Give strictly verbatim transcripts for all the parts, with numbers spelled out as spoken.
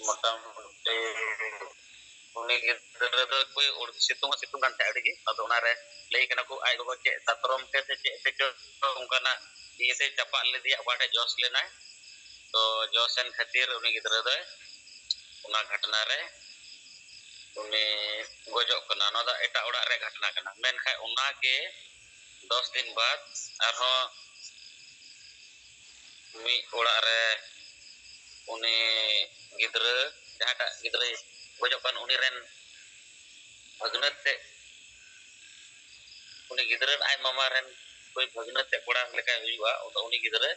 ᱢᱚᱴᱟᱢᱩᱴᱤ ᱩᱱᱤ ᱜᱤᱫᱽᱨᱟᱹ ᱫᱚ ᱠᱚᱭ ᱩᱲ-, ᱥᱤᱛᱩᱝ ᱦᱚᱸ ᱥᱤᱛᱩᱝ ᱠᱟᱱ ᱛᱟᱦᱮᱸᱫ ᱟᱹᱰᱤ ᱜᱮ᱾ ᱟᱫᱚ ᱚᱱᱟᱨᱮ ᱞᱟᱹᱭ ᱠᱟᱱᱟ ᱠᱚ ᱟᱡ ᱜᱚᱜᱚ ᱪᱮᱫ ᱫᱟᱛᱨᱚᱢ ᱛᱮ ᱥᱮ ᱪᱮᱫ ᱛᱮᱪᱚ ᱚᱱᱠᱟᱱᱟᱜ ᱤᱭᱟᱹᱛᱮ ᱪᱟᱯᱟᱫ ᱞᱮᱫᱮᱭᱟ, ᱚᱠᱟ ᱴᱷᱮᱡ ᱡᱚᱥ ᱞᱮᱱᱟᱭ᱾ ᱛᱚ ᱡᱚᱥ ᱮᱱ ᱠᱷᱟᱹᱛᱤᱨ ᱩᱱᱤ ᱜᱤᱫᱽᱨᱟᱹ ᱫᱚᱭ ᱚᱱᱟ ᱜᱷᱚᱴᱱᱟ ᱨᱮ ᱩᱱᱤ ᱜᱚᱡᱚᱜ ᱠᱟᱱᱟ᱾ ᱱᱚᱣᱟ ᱫᱚ ᱮᱴᱟᱜ ᱚᱲᱟᱜ ᱨᱮ ᱜᱷᱚᱴᱱᱟ ᱠᱟᱱᱟ᱾ ᱢᱮᱱᱠᱷᱟᱱ ᱚᱱᱟ ᱜᱮ ᱫᱚᱥ ᱫᱤᱱ ᱵᱟᱫ ᱟᱨᱦᱚᱸ ᱢᱤᱫ ᱚᱲᱟᱜ ᱨᱮ ᱩᱱᱤ ᱜᱤᱫᱽᱨᱟᱹ, ᱡᱟᱦᱟᱸᱴᱟᱜ ᱜᱤᱫᱽᱨᱟᱹᱭ ᱜᱚᱡᱚᱜ ᱠᱟᱱ, ᱩᱱᱤ ᱨᱮᱱ ᱵᱷᱟᱹᱜᱽᱱᱟᱹ ᱛᱮ, ᱩᱱᱤ ᱜᱤᱫᱽᱨᱟᱹ ᱟᱡ ᱢᱟᱢᱟ ᱨᱮᱱ ᱚᱠᱚᱭ ᱵᱷᱟᱹᱜᱽᱱᱟᱹ ᱛᱮ ᱠᱚᱲᱟ ᱞᱮᱠᱟᱭ ᱦᱩᱭᱩᱜᱼᱟ, ᱟᱫᱚ ᱩᱱᱤ ᱜᱤᱫᱽᱨᱟᱹ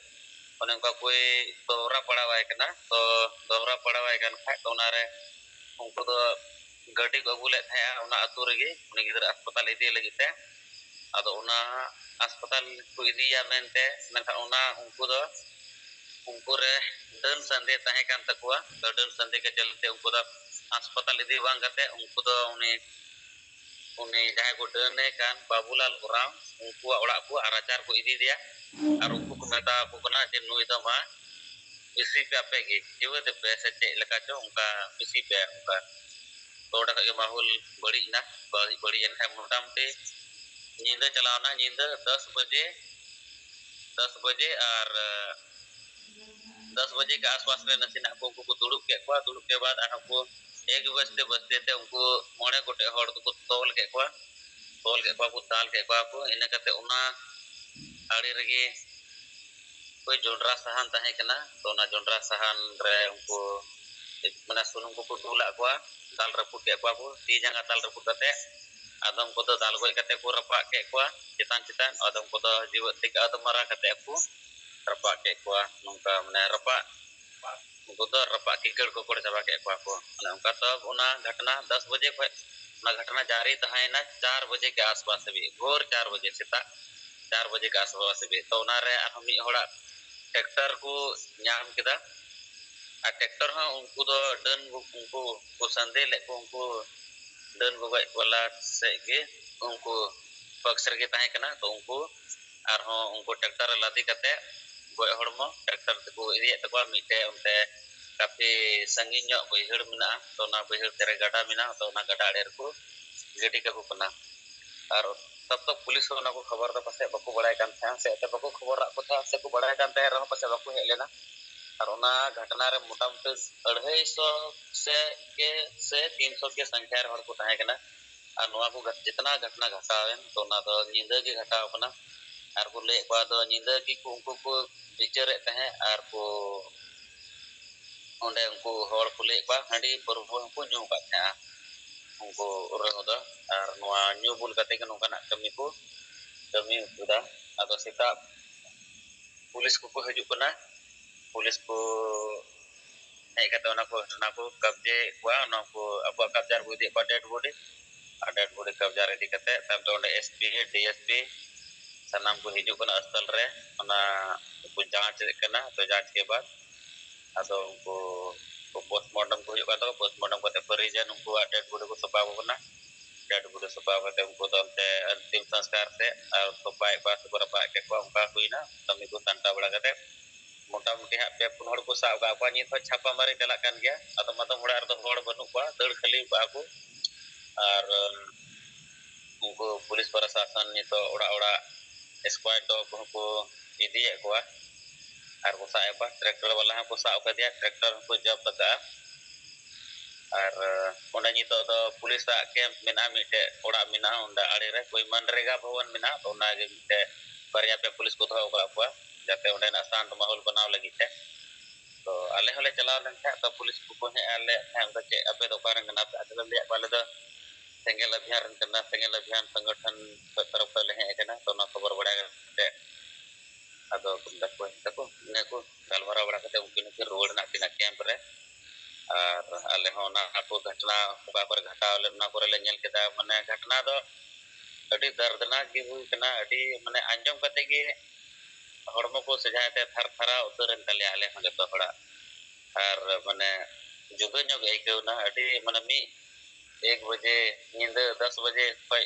ᱚᱱᱮ ᱚᱱᱠᱟ ᱠᱚᱭ ᱫᱚᱦᱨᱟ ᱯᱟᱲᱟᱣᱟᱭ ᱠᱟᱱᱟ᱾ ᱛᱚ ᱫᱚᱦᱨᱟ ᱯᱟᱲᱟᱣᱟᱭ ᱠᱟᱱ ᱠᱷᱟᱡ, ᱛᱚ ᱚᱱᱟᱨᱮ ᱩᱱᱠᱩ ᱫᱚ ᱜᱟᱹᱰᱤ ᱠᱚ ᱟᱹᱜᱩ ᱞᱮᱫ ᱛᱟᱦᱮᱸᱜᱼᱟ ᱚᱱᱟ ᱟᱹᱛᱩ ᱨᱮᱜᱮ᱾ ᱩᱱᱤ ᱜᱤᱫᱽᱨᱟᱹ ᱦᱟᱥᱯᱟᱛᱟᱞ ᱤᱫᱤᱭᱮ ᱞᱟᱹᱜᱤᱫ ᱛᱮ᱾ ᱟᱫᱚ ᱚᱱᱟ ᱦᱟᱥᱯᱟᱛᱟᱞ ᱠᱚ ᱤᱫᱤᱭᱟ ᱢᱮᱱᱛᱮ, ᱢᱮᱱᱠᱷᱟᱱ ᱚᱱᱟ ᱩᱱᱠᱩ ᱫᱚ, ᱩᱱᱠᱩ ᱨᱮ ᱰᱟᱹᱱ ᱥᱟᱸᱫᱮ ᱛᱟᱦᱮᱸ ᱠᱟᱱ ᱛᱟᱠᱚᱣᱟ᱾ ᱛᱚ ᱰᱟᱹᱱ ᱥᱟᱸᱫᱮ ᱠᱮᱫ ᱪᱚᱞᱛᱮ ᱩᱱᱠᱩ ᱫᱚ ᱦᱟᱥᱯᱟᱛᱟᱞ ᱤᱫᱤ ᱵᱟᱝ ᱠᱟᱛᱮ ᱩᱱᱠᱩ ᱫᱚ ᱩᱱᱤ, ᱩᱱᱤ ᱡᱟᱦᱟᱸᱭ ᱠᱚ ᱰᱟᱹᱱᱮ ᱠᱟᱱ ᱵᱟᱵᱩᱞᱟᱞ ᱳᱨᱟᱸᱣ, ᱩᱱᱠᱩᱣᱟᱜ ᱚᱲᱟᱜ ᱠᱚ ᱟᱨ ᱨᱟᱪᱟᱨ ᱠᱚ ᱤᱫᱤᱭᱮᱫᱮᱭᱟ᱾ ᱟᱨ ᱩᱱᱠᱩ ᱠᱚ ᱢᱮᱛᱟ ᱟᱠᱚ ᱠᱟᱱᱟ ᱡᱮ ᱱᱩᱭ ᱫᱚ ᱢᱟ ᱵᱮᱥᱤ ᱯᱮ ᱟᱯᱮ ᱜᱮ, ᱡᱤᱣᱮᱫ ᱯᱮ ᱥᱮ ᱪᱮᱫ ᱞᱮᱠᱟ ᱪᱚ ᱚᱱᱠᱟ ᱵᱮᱥᱤ ᱯᱮ ᱚᱱᱠᱟ᱾ ᱛᱚ ᱚᱸᱰᱮ ᱠᱷᱚᱡ ᱜᱮ ᱢᱟᱦᱚᱞ ᱵᱟᱹᱲᱤᱡ ᱮᱱᱟ᱾ ᱵᱟᱹᱲᱤᱡ, ᱵᱟᱹᱲᱤᱡ ᱮᱱ ᱠᱷᱟᱡ ᱢᱚᱴᱟᱢᱩᱴᱤ ᱧᱤᱫᱟᱹ ᱪᱟᱞᱟᱣᱱᱟ, ᱧᱤᱫᱟᱹ ᱫᱚᱥ ᱵᱟᱡᱮ, ᱫᱚᱥ ᱵᱟᱡᱮ ᱟᱨ, ᱟᱸ, ᱫᱚᱥ ᱵᱟᱡᱮ ᱠᱮ ᱟᱥᱯᱟᱥ ᱨᱮ ᱱᱟᱥᱮᱱᱟᱜ ᱠᱚ ᱩᱱᱠᱩ ᱠᱚ ᱫᱩᱲᱩᱵ ᱠᱮᱫ ᱠᱚᱣᱟ᱾ ᱫᱩᱲᱩᱵ ᱠᱮᱫ ᱵᱟᱫ ᱟᱨᱦᱚᱸ ᱠᱚ ᱮᱠ ᱵᱟᱡᱛᱮ ᱵᱟᱡᱛᱮ ᱛᱮ ᱩᱱᱠᱩ ᱢᱚᱬᱮ ᱜᱚᱴᱮᱡ ᱦᱚᱲ ᱫᱚᱠᱚ ᱛᱚᱞ ᱠᱮᱫ ᱠᱚᱣᱟ, ᱛᱚᱞ ᱠᱮᱫ ᱠᱚᱣᱟ ᱠᱚ, ᱫᱟᱞ ᱠᱮᱫ ᱠᱚᱣᱟ ᱠᱚ᱾ ᱤᱱᱟᱹ ᱠᱟᱛᱮ ᱚᱱᱟ ᱟᱲᱮ ᱨᱮᱜᱮ ᱚᱠᱚᱭ ᱡᱚᱸᱰᱨᱟ ᱥᱟᱦᱟᱱ ᱛᱟᱦᱮᱸ ᱠᱟᱱᱟ, ᱛᱚ ᱚᱱᱟ ᱡᱚᱸᱰᱨᱟ ᱥᱟᱦᱟᱱ ᱨᱮ ᱩᱱᱠᱩ ᱢᱟᱱᱮ ᱥᱩᱱᱩᱢ ᱠᱚᱠᱚ ᱫᱩᱞᱟᱜ ᱠᱚᱣᱟ, ᱫᱟᱞ ᱨᱟᱹᱯᱩᱫ ᱠᱮᱫ ᱠᱚᱣᱟ ᱠᱚ, ᱛᱤ ᱡᱟᱸᱜᱟ ᱫᱟᱞ ᱨᱟᱹᱯᱩᱫ ᱠᱟᱛᱮ ᱟᱫᱚᱢ ᱠᱚᱫᱚ ᱫᱟᱞ ᱜᱚᱡ ᱠᱟᱛᱮ ᱠᱚ ᱨᱟᱯᱟᱜ ᱠᱮᱫ ᱠᱚᱣᱟ ᱪᱮᱛᱟᱱ ᱪᱮᱛᱟᱱ, ᱟᱫᱚᱢ ᱠᱚᱫᱚ ᱡᱤᱣᱮᱫ ᱛᱮᱜᱮ ᱟᱫᱚ ᱢᱟᱨᱟ ᱠᱟᱛᱮ ᱠᱚ ᱨᱟᱯᱟᱜ ᱠᱮᱫ ᱠᱚᱣᱟ᱾ ᱱᱚᱝᱠᱟ ᱢᱟᱱᱮ ᱨᱟᱯᱟᱜ, ᱩᱱᱠᱩ ᱫᱚ ᱨᱟᱯᱟᱜ ᱠᱤᱠᱟᱹᱲ ᱠᱚᱠᱚᱲ ᱪᱟᱵᱟ ᱠᱮᱫ ᱠᱚᱣᱟ ᱠᱚ᱾ ᱚᱱᱮ ᱚᱱᱠᱟ ᱛᱚ ᱚᱱᱟ ᱜᱷᱚᱴᱱᱟ ᱫᱚᱥ ᱵᱟᱡᱮ ᱠᱷᱚᱡ ᱚᱱᱟ ᱜᱷᱚᱴᱱᱟ ᱡᱟᱹᱨᱤ ᱛᱟᱦᱮᱸᱭᱮᱱᱟ ᱪᱟᱨ ᱵᱟᱡᱮ ᱠᱮ ᱟᱥᱯᱟᱥ ᱦᱟᱹᱵᱤᱡ, ᱵᱷᱳᱨ ᱪᱟᱨ ᱵᱟᱡᱮ, ᱥᱮᱛᱟᱜ ᱪᱟᱨ ᱵᱟᱡᱮ ᱠᱮ ᱟᱥᱯᱟᱥ ᱦᱟᱹᱵᱤᱡ᱾ ᱛᱚ ᱚᱱᱟᱨᱮ ᱟᱨᱦᱚᱸ ᱢᱤᱫ ᱦᱚᱲᱟᱜ ᱴᱨᱟᱠᱴᱟᱨ ᱠᱚ ᱧᱟᱢ ᱠᱮᱫᱟ᱾ ᱟᱨ ᱴᱨᱟᱠᱴᱟᱨ ᱦᱚᱸ ᱩᱱᱠᱩ ᱫᱚ ᱰᱟᱹᱱ ᱠᱚ, ᱩᱱᱠᱩ ᱠᱚ ᱥᱟᱸᱫᱮ ᱞᱮᱫ ᱠᱚ, ᱩᱱᱠᱩ ᱰᱟᱹᱱ ᱜᱚᱜᱚᱡ ᱵᱟᱞᱟ ᱥᱮᱫ ᱜᱮ, ᱩᱱᱠᱩ ᱯᱚᱠᱥ ᱨᱮᱜᱮ ᱛᱟᱦᱮᱸ ᱠᱟᱱᱟ᱾ ᱛᱚ ᱩᱱᱠᱩ ᱟᱨᱦᱚᱸ ᱩᱱᱠᱩ ᱴᱨᱟᱠᱴᱟᱨ ᱨᱮ ᱞᱟᱫᱮ ᱠᱟᱛᱮ ᱜᱚᱡ ᱦᱚᱲᱢᱚ ᱴᱨᱟᱠᱴᱟᱨ ᱛᱮᱠᱚ ᱤᱫᱤᱭᱮᱫ ᱛᱟᱠᱚᱣᱟ ᱢᱤᱫᱴᱮᱡ ᱚᱱᱛᱮ ᱠᱟᱯᱷᱤ ᱥᱟᱺᱜᱤᱧ ᱧᱚᱜ ᱵᱟᱹᱭᱦᱟᱹᱲ ᱢᱮᱱᱟᱜᱼᱟ, ᱛᱚ ᱚᱱᱟ ᱵᱟᱹᱭᱦᱟᱹᱲ ᱫᱷᱟᱨᱮ ᱜᱟᱰᱟ ᱢᱮᱱᱟᱜᱼᱟ, ᱛᱚ ᱚᱱᱟ ᱜᱟᱰᱟ ᱟᱲᱮ ᱨᱮᱠᱚ ᱜᱤᱰᱤ ᱠᱟᱠᱚ ᱠᱟᱱᱟ᱾ ᱟᱨ ᱛᱟᱵ ᱛᱚᱠ ᱯᱩᱞᱤᱥ ᱦᱚᱸ ᱚᱱᱟ ᱠᱚ ᱠᱷᱚᱵᱚᱨ ᱫᱚ ᱯᱟᱥᱮᱡ ᱵᱟᱠᱚ ᱵᱟᱲᱟᱭ ᱠᱟᱱ ᱛᱟᱦᱮᱸᱫ, ᱥᱮ ᱮᱱᱛᱮᱫ ᱵᱟᱠᱚ ᱠᱷᱚᱵᱚᱨᱟᱜ ᱠᱚ ᱛᱟᱦᱮᱸᱫ, ᱥᱮ ᱠᱚ ᱵᱟᱲᱟᱭ ᱠᱟᱱ ᱛᱟᱦᱮᱸᱫ ᱨᱮᱦᱚᱸ ᱯᱟᱥᱮᱡ ᱵᱟᱠᱚ ᱦᱮᱡ ᱞᱮᱱᱟ᱾ ᱟᱨ ᱚᱱᱟ ᱜᱷᱚᱴᱱᱟ ᱨᱮ ᱢᱚᱴᱟᱢᱩᱴᱤ ᱟᱹᱲᱦᱟᱹᱭ ᱥᱚ ᱥᱮ ᱠᱮ ᱥᱮ ᱛᱤᱱ ᱥᱚ ᱠᱮ ᱥᱚᱝᱠᱷᱟ ᱨᱮ ᱦᱚᱲ ᱠᱚ ᱛᱟᱦᱮᱸ ᱠᱟᱱᱟ᱾ ᱟᱨ ᱱᱚᱣᱟ ᱠᱚ ᱜᱷᱟᱴ-, ᱡᱮᱛᱱᱟ ᱜᱷᱚᱴᱱᱟ ᱜᱷᱟᱴᱟᱣ ᱮᱱ, ᱛᱚ ᱚᱱᱟ ᱫᱚ ᱧᱤᱫᱟᱹ ᱜᱮ ᱜᱷᱟᱴᱟᱣ ᱠᱟᱱᱟ᱾ ᱟᱨ ᱠᱚ ᱞᱟᱹᱭᱮᱫ ᱠᱚᱣᱟ ᱫᱚ ᱧᱤᱫᱟᱹ ᱜᱮ ᱠᱚ ᱩᱱᱠᱩ ᱠᱚ ᱵᱤᱪᱟᱹᱨᱮᱫ ᱛᱟᱦᱮᱸᱫ, ᱟᱨ ᱠᱚ ᱚᱸᱰᱮ ᱩᱱᱠᱩ ᱦᱚᱲ ᱠᱚ ᱞᱟᱹᱭᱮᱫ ᱠᱚᱣᱟ ᱦᱟᱺᱰᱤ ᱯᱟᱹᱨᱣᱟᱹ ᱦᱚᱸᱠᱚ ᱧᱩ ᱟᱠᱟᱫ ᱛᱟᱦᱮᱸᱫᱼᱟ ᱩᱱᱠᱩ ᱨᱮᱦᱚᱸ ᱫᱚ᱾ ᱟᱨ ᱱᱚᱣᱟ ᱧᱩ ᱵᱩᱞ ᱠᱟᱛᱮ ᱜᱮ ᱱᱚᱝᱠᱟᱱᱟᱜ ᱠᱟᱹᱢᱤ ᱠᱚ ᱠᱟᱹᱢᱤ ᱠᱮᱫᱟ᱾ ᱟᱫᱚ ᱥᱮᱛᱟᱜ ᱯᱩᱞᱤᱥ ᱠᱚᱠᱚ ᱦᱤᱡᱩᱜ ᱠᱟᱱᱟ, ᱯᱩᱞᱤᱥ ᱠᱚ ᱦᱮᱡ ᱠᱟᱛᱮ ᱚᱱᱟ ᱠᱚ ᱜᱷᱚᱴᱱᱟ ᱠᱚ ᱠᱟᱵᱡᱮᱭᱮᱫ ᱠᱚᱣᱟ, ᱚᱱᱟ ᱠᱚ ᱟᱠᱚᱣᱟᱜ ᱠᱟᱵᱡᱟ ᱨᱮᱠᱚ ᱤᱫᱤᱭᱮᱫ ᱠᱚᱣᱟ ᱰᱮᱰ ᱵᱚᱰᱤ᱾ ᱟᱨ ᱰᱮᱰ ᱵᱚᱰᱤ ᱠᱟᱵᱡᱟ ᱨᱮ ᱤᱫᱤ ᱠᱟᱛᱮ ᱛᱟᱭᱚᱢ ᱛᱮ ᱚᱸᱰᱮ S P, D S P ᱥᱟᱱᱟᱢ ᱠᱚ ᱦᱤᱡᱩᱜ ᱠᱟᱱᱟ ᱚᱥᱛᱚᱞ ᱨᱮ, ᱚᱱᱟ ᱠᱚ ᱡᱟᱸᱪ ᱮᱫ ᱠᱟᱱᱟ᱾ ᱛᱚ ᱡᱟᱸᱪ ᱠᱮ ᱵᱟᱫ ᱟᱫᱚ ᱩᱱᱠᱩ ᱯᱳᱥᱴᱢᱚᱨᱴᱮᱢ ᱠᱚ ᱦᱩᱭᱩᱜ ᱠᱟᱱ ᱛᱟᱠᱚᱣᱟ, ᱯᱳᱥᱴᱢᱚᱨᱴᱮᱢ ᱠᱟᱛᱮ ᱯᱚᱨᱤᱡᱚᱱ ᱩᱱᱠᱩᱣᱟᱜ ᱰᱮᱰ ᱵᱚᱰᱤ ᱠᱚ ᱥᱟᱯᱷᱟ ᱟᱠᱚ ᱠᱟᱱᱟ᱾ ᱰᱮᱰ ᱵᱚᱰᱤ ᱥᱟᱯᱷᱟ ᱠᱟᱛᱮ ᱩᱱᱠᱩ ᱫᱚ ᱚᱱᱛᱮ ᱚᱱᱛᱤᱢ ᱥᱚᱝᱥᱠᱟᱨ ᱥᱮᱫ ᱟᱨ ᱛᱚᱯᱟᱭᱮᱫ ᱠᱚᱣᱟ ᱥᱮᱠᱚ ᱨᱟᱯᱟᱜᱮᱫ ᱠᱚᱣᱟ, ᱚᱱᱠᱟ ᱦᱩᱭᱱᱟ᱾ ᱠᱟᱹᱢᱤ ᱠᱚ ᱥᱟᱢᱴᱟᱣ ᱵᱟᱲᱟ ᱠᱟᱛᱮ ᱢᱚᱴᱟᱢᱩᱴᱤ ᱦᱟᱸᱜ ᱯᱮ ᱯᱩᱱ ᱦᱚᱲ ᱠᱚ ᱥᱟᱵ ᱟᱠᱟᱫ ᱠᱚᱣᱟ᱾ ᱱᱤᱛ ᱦᱚᱸ ᱪᱷᱟᱯᱟ ᱢᱟᱨᱤ ᱪᱟᱞᱟᱜ ᱠᱟᱱ ᱜᱮᱭᱟ᱾ ᱟᱫᱚᱢ ᱟᱫᱚᱢ ᱚᱲᱟᱜ ᱨᱮᱫᱚ ᱦᱚᱲ ᱵᱟᱹᱱᱩᱜ ᱠᱚᱣᱟ, ᱫᱟᱹᱲ ᱠᱷᱟᱹᱞᱤ ᱠᱟᱜᱼᱟ ᱠᱚ᱾ ᱟᱨ ᱩᱱᱠᱩ ᱯᱩᱞᱤᱥ ᱯᱨᱚᱥᱟᱥᱚᱱ ᱱᱤᱛᱚᱜ ᱚᱲᱟᱜ ᱚᱲᱟᱜ ᱥᱠᱣᱟᱰ ᱰᱚᱜᱽ ᱠᱚᱦᱚᱸ ᱠᱚ ᱤᱫᱤᱭᱮᱫ ᱠᱚᱣᱟ ᱟᱨ ᱠᱚ ᱥᱟᱵ ᱮᱫ ᱠᱚᱣᱟ᱾ ᱴᱨᱟᱠᱴᱚᱨ ᱵᱟᱞᱟ ᱦᱚᱸᱠᱚ ᱥᱟᱵ ᱠᱟᱫᱮᱭᱟ, ᱴᱨᱟᱠᱴᱚᱨ ᱦᱚᱸᱠᱚ ᱡᱚᱵᱫ ᱟᱠᱟᱫᱼᱟ᱾ ᱟᱨ ᱚᱸᱰᱮ ᱱᱤᱛᱚᱜ ᱫᱚ ᱯᱩᱞᱤᱥᱟᱜ ᱠᱮᱢᱯ ᱢᱮᱱᱟᱜᱼᱟ, ᱢᱤᱫᱴᱮᱡ ᱚᱲᱟᱜ ᱢᱮᱱᱟᱜᱼᱟ ᱚᱸᱰᱮ ᱟᱲᱮ ᱨᱮ, ᱠᱳᱭ ᱢᱟᱱᱨᱮᱜᱟ ᱵᱷᱚᱵᱚᱱ ᱢᱮᱱᱟᱜᱼᱟ᱾ ᱛᱚ ᱚᱱᱟᱜᱮ ᱢᱤᱫᱴᱮᱡ ᱵᱟᱨᱭᱟ ᱯᱮ ᱯᱩᱞᱤᱥ ᱠᱚ ᱫᱚᱦᱚ ᱟᱠᱟᱫ ᱠᱚᱣᱟ, ᱡᱟᱛᱮ ᱚᱸᱰᱮᱱᱟᱜ ᱥᱟᱱᱛ ᱢᱟᱦᱚᱞ ᱵᱮᱱᱟᱣ ᱞᱟᱹᱜᱤᱫ ᱛᱮ᱾ ᱛᱚ ᱟᱞᱮ ᱦᱚᱸᱞᱮ ᱪᱟᱞᱟᱣ ᱞᱮᱱ ᱛᱟᱦᱮᱸᱫ, ᱛᱚ ᱯᱩᱞᱤᱥ ᱠᱚᱠᱚ ᱦᱮᱡ ᱟᱞᱮ ᱛᱟᱦᱮᱸᱫ, ᱚᱱᱠᱟ ᱪᱮᱫ ᱟᱯᱮ ᱫᱚ ᱚᱠᱟ ᱨᱮᱱ ᱠᱟᱱᱟ ᱯᱮ? ᱟᱫᱚ ᱞᱮ ᱞᱟᱹᱭᱟᱫ ᱠᱚᱣᱟ, ᱟᱞᱮ ᱫᱚ ᱥᱮᱸᱜᱮᱞ ᱚᱵᱷᱤᱭᱟᱱ ᱨᱮᱱ ᱠᱟᱱᱟ, ᱥᱮᱸᱜᱮᱞ ᱚᱵᱷᱤᱭᱟᱱ ᱥᱚᱝᱜᱚᱴᱷᱚᱱ ᱛᱚᱨᱚᱯ ᱠᱷᱚᱱ ᱞᱮ ᱦᱮᱡ ᱟᱠᱟᱱᱟ᱾ ᱛᱚ ᱚᱱᱟ ᱠᱷᱚᱵᱚᱨ ᱵᱟᱲᱟᱭ ᱠᱟᱛᱮ ᱟᱫᱚ ᱠᱚ ᱢᱮᱛᱟ ᱠᱚᱣᱟ, ᱛᱟᱠᱚ ᱤᱱᱟᱹ ᱠᱚ ᱜᱟᱞᱢᱟᱨᱟᱣ ᱵᱟᱲᱟ ᱠᱟᱛᱮ ᱩᱱᱠᱤᱱ ᱦᱚᱸᱠᱤᱱ ᱨᱩᱣᱟᱹᱲ ᱮᱱᱟ ᱟᱹᱠᱤᱱᱟᱜ ᱠᱮᱢᱯ ᱨᱮ᱾ ᱟᱨ ᱟᱞᱮ ᱦᱚᱸ ᱚᱱᱟ ᱟᱠᱚ ᱜᱷᱚᱴᱱᱟ ᱚᱠᱟ ᱠᱚᱨᱮ ᱜᱷᱟᱴᱟᱣ ᱞᱮᱱ, ᱚᱱᱟ ᱠᱚᱨᱮ ᱞᱮ ᱧᱮᱞ ᱠᱮᱫᱟ᱾ ᱢᱟᱱᱮ ᱜᱷᱚᱴᱱᱟ ᱫᱚ ᱟᱹᱰᱤ ᱫᱟᱨᱫᱽᱱᱟᱠ ᱜᱮ ᱦᱩᱭ ᱠᱟᱱᱟ᱾ ᱟᱹᱰᱤ ᱢᱟᱱᱮ ᱟᱸᱡᱚᱢ ᱠᱟᱛᱮ ᱜᱮ ᱦᱚᱲᱢᱚ ᱠᱚ ᱥᱮᱡᱟᱭ ᱛᱮ ᱛᱷᱟᱨ ᱛᱷᱟᱨᱟᱣ ᱩᱛᱟᱹᱨ ᱮᱱ ᱛᱟᱞᱮᱭᱟ ᱟᱞᱮ ᱦᱚᱸ ᱡᱚᱛᱚ ᱦᱚᱲᱟᱜ᱾ ᱟᱨ ᱢᱟᱱᱮ ᱡᱩᱫᱟᱹ ᱧᱚᱜ ᱜᱮ ᱟᱹᱭᱠᱟᱹᱣ ᱮᱱᱟ᱾ ᱟᱹᱰᱤ ᱢᱟᱱᱮ ᱢᱤᱫ ᱮᱠ ᱵᱟᱡᱮ, ᱧᱤᱫᱟᱹ ᱫᱚᱥ ᱵᱟᱡᱮ ᱠᱷᱚᱡ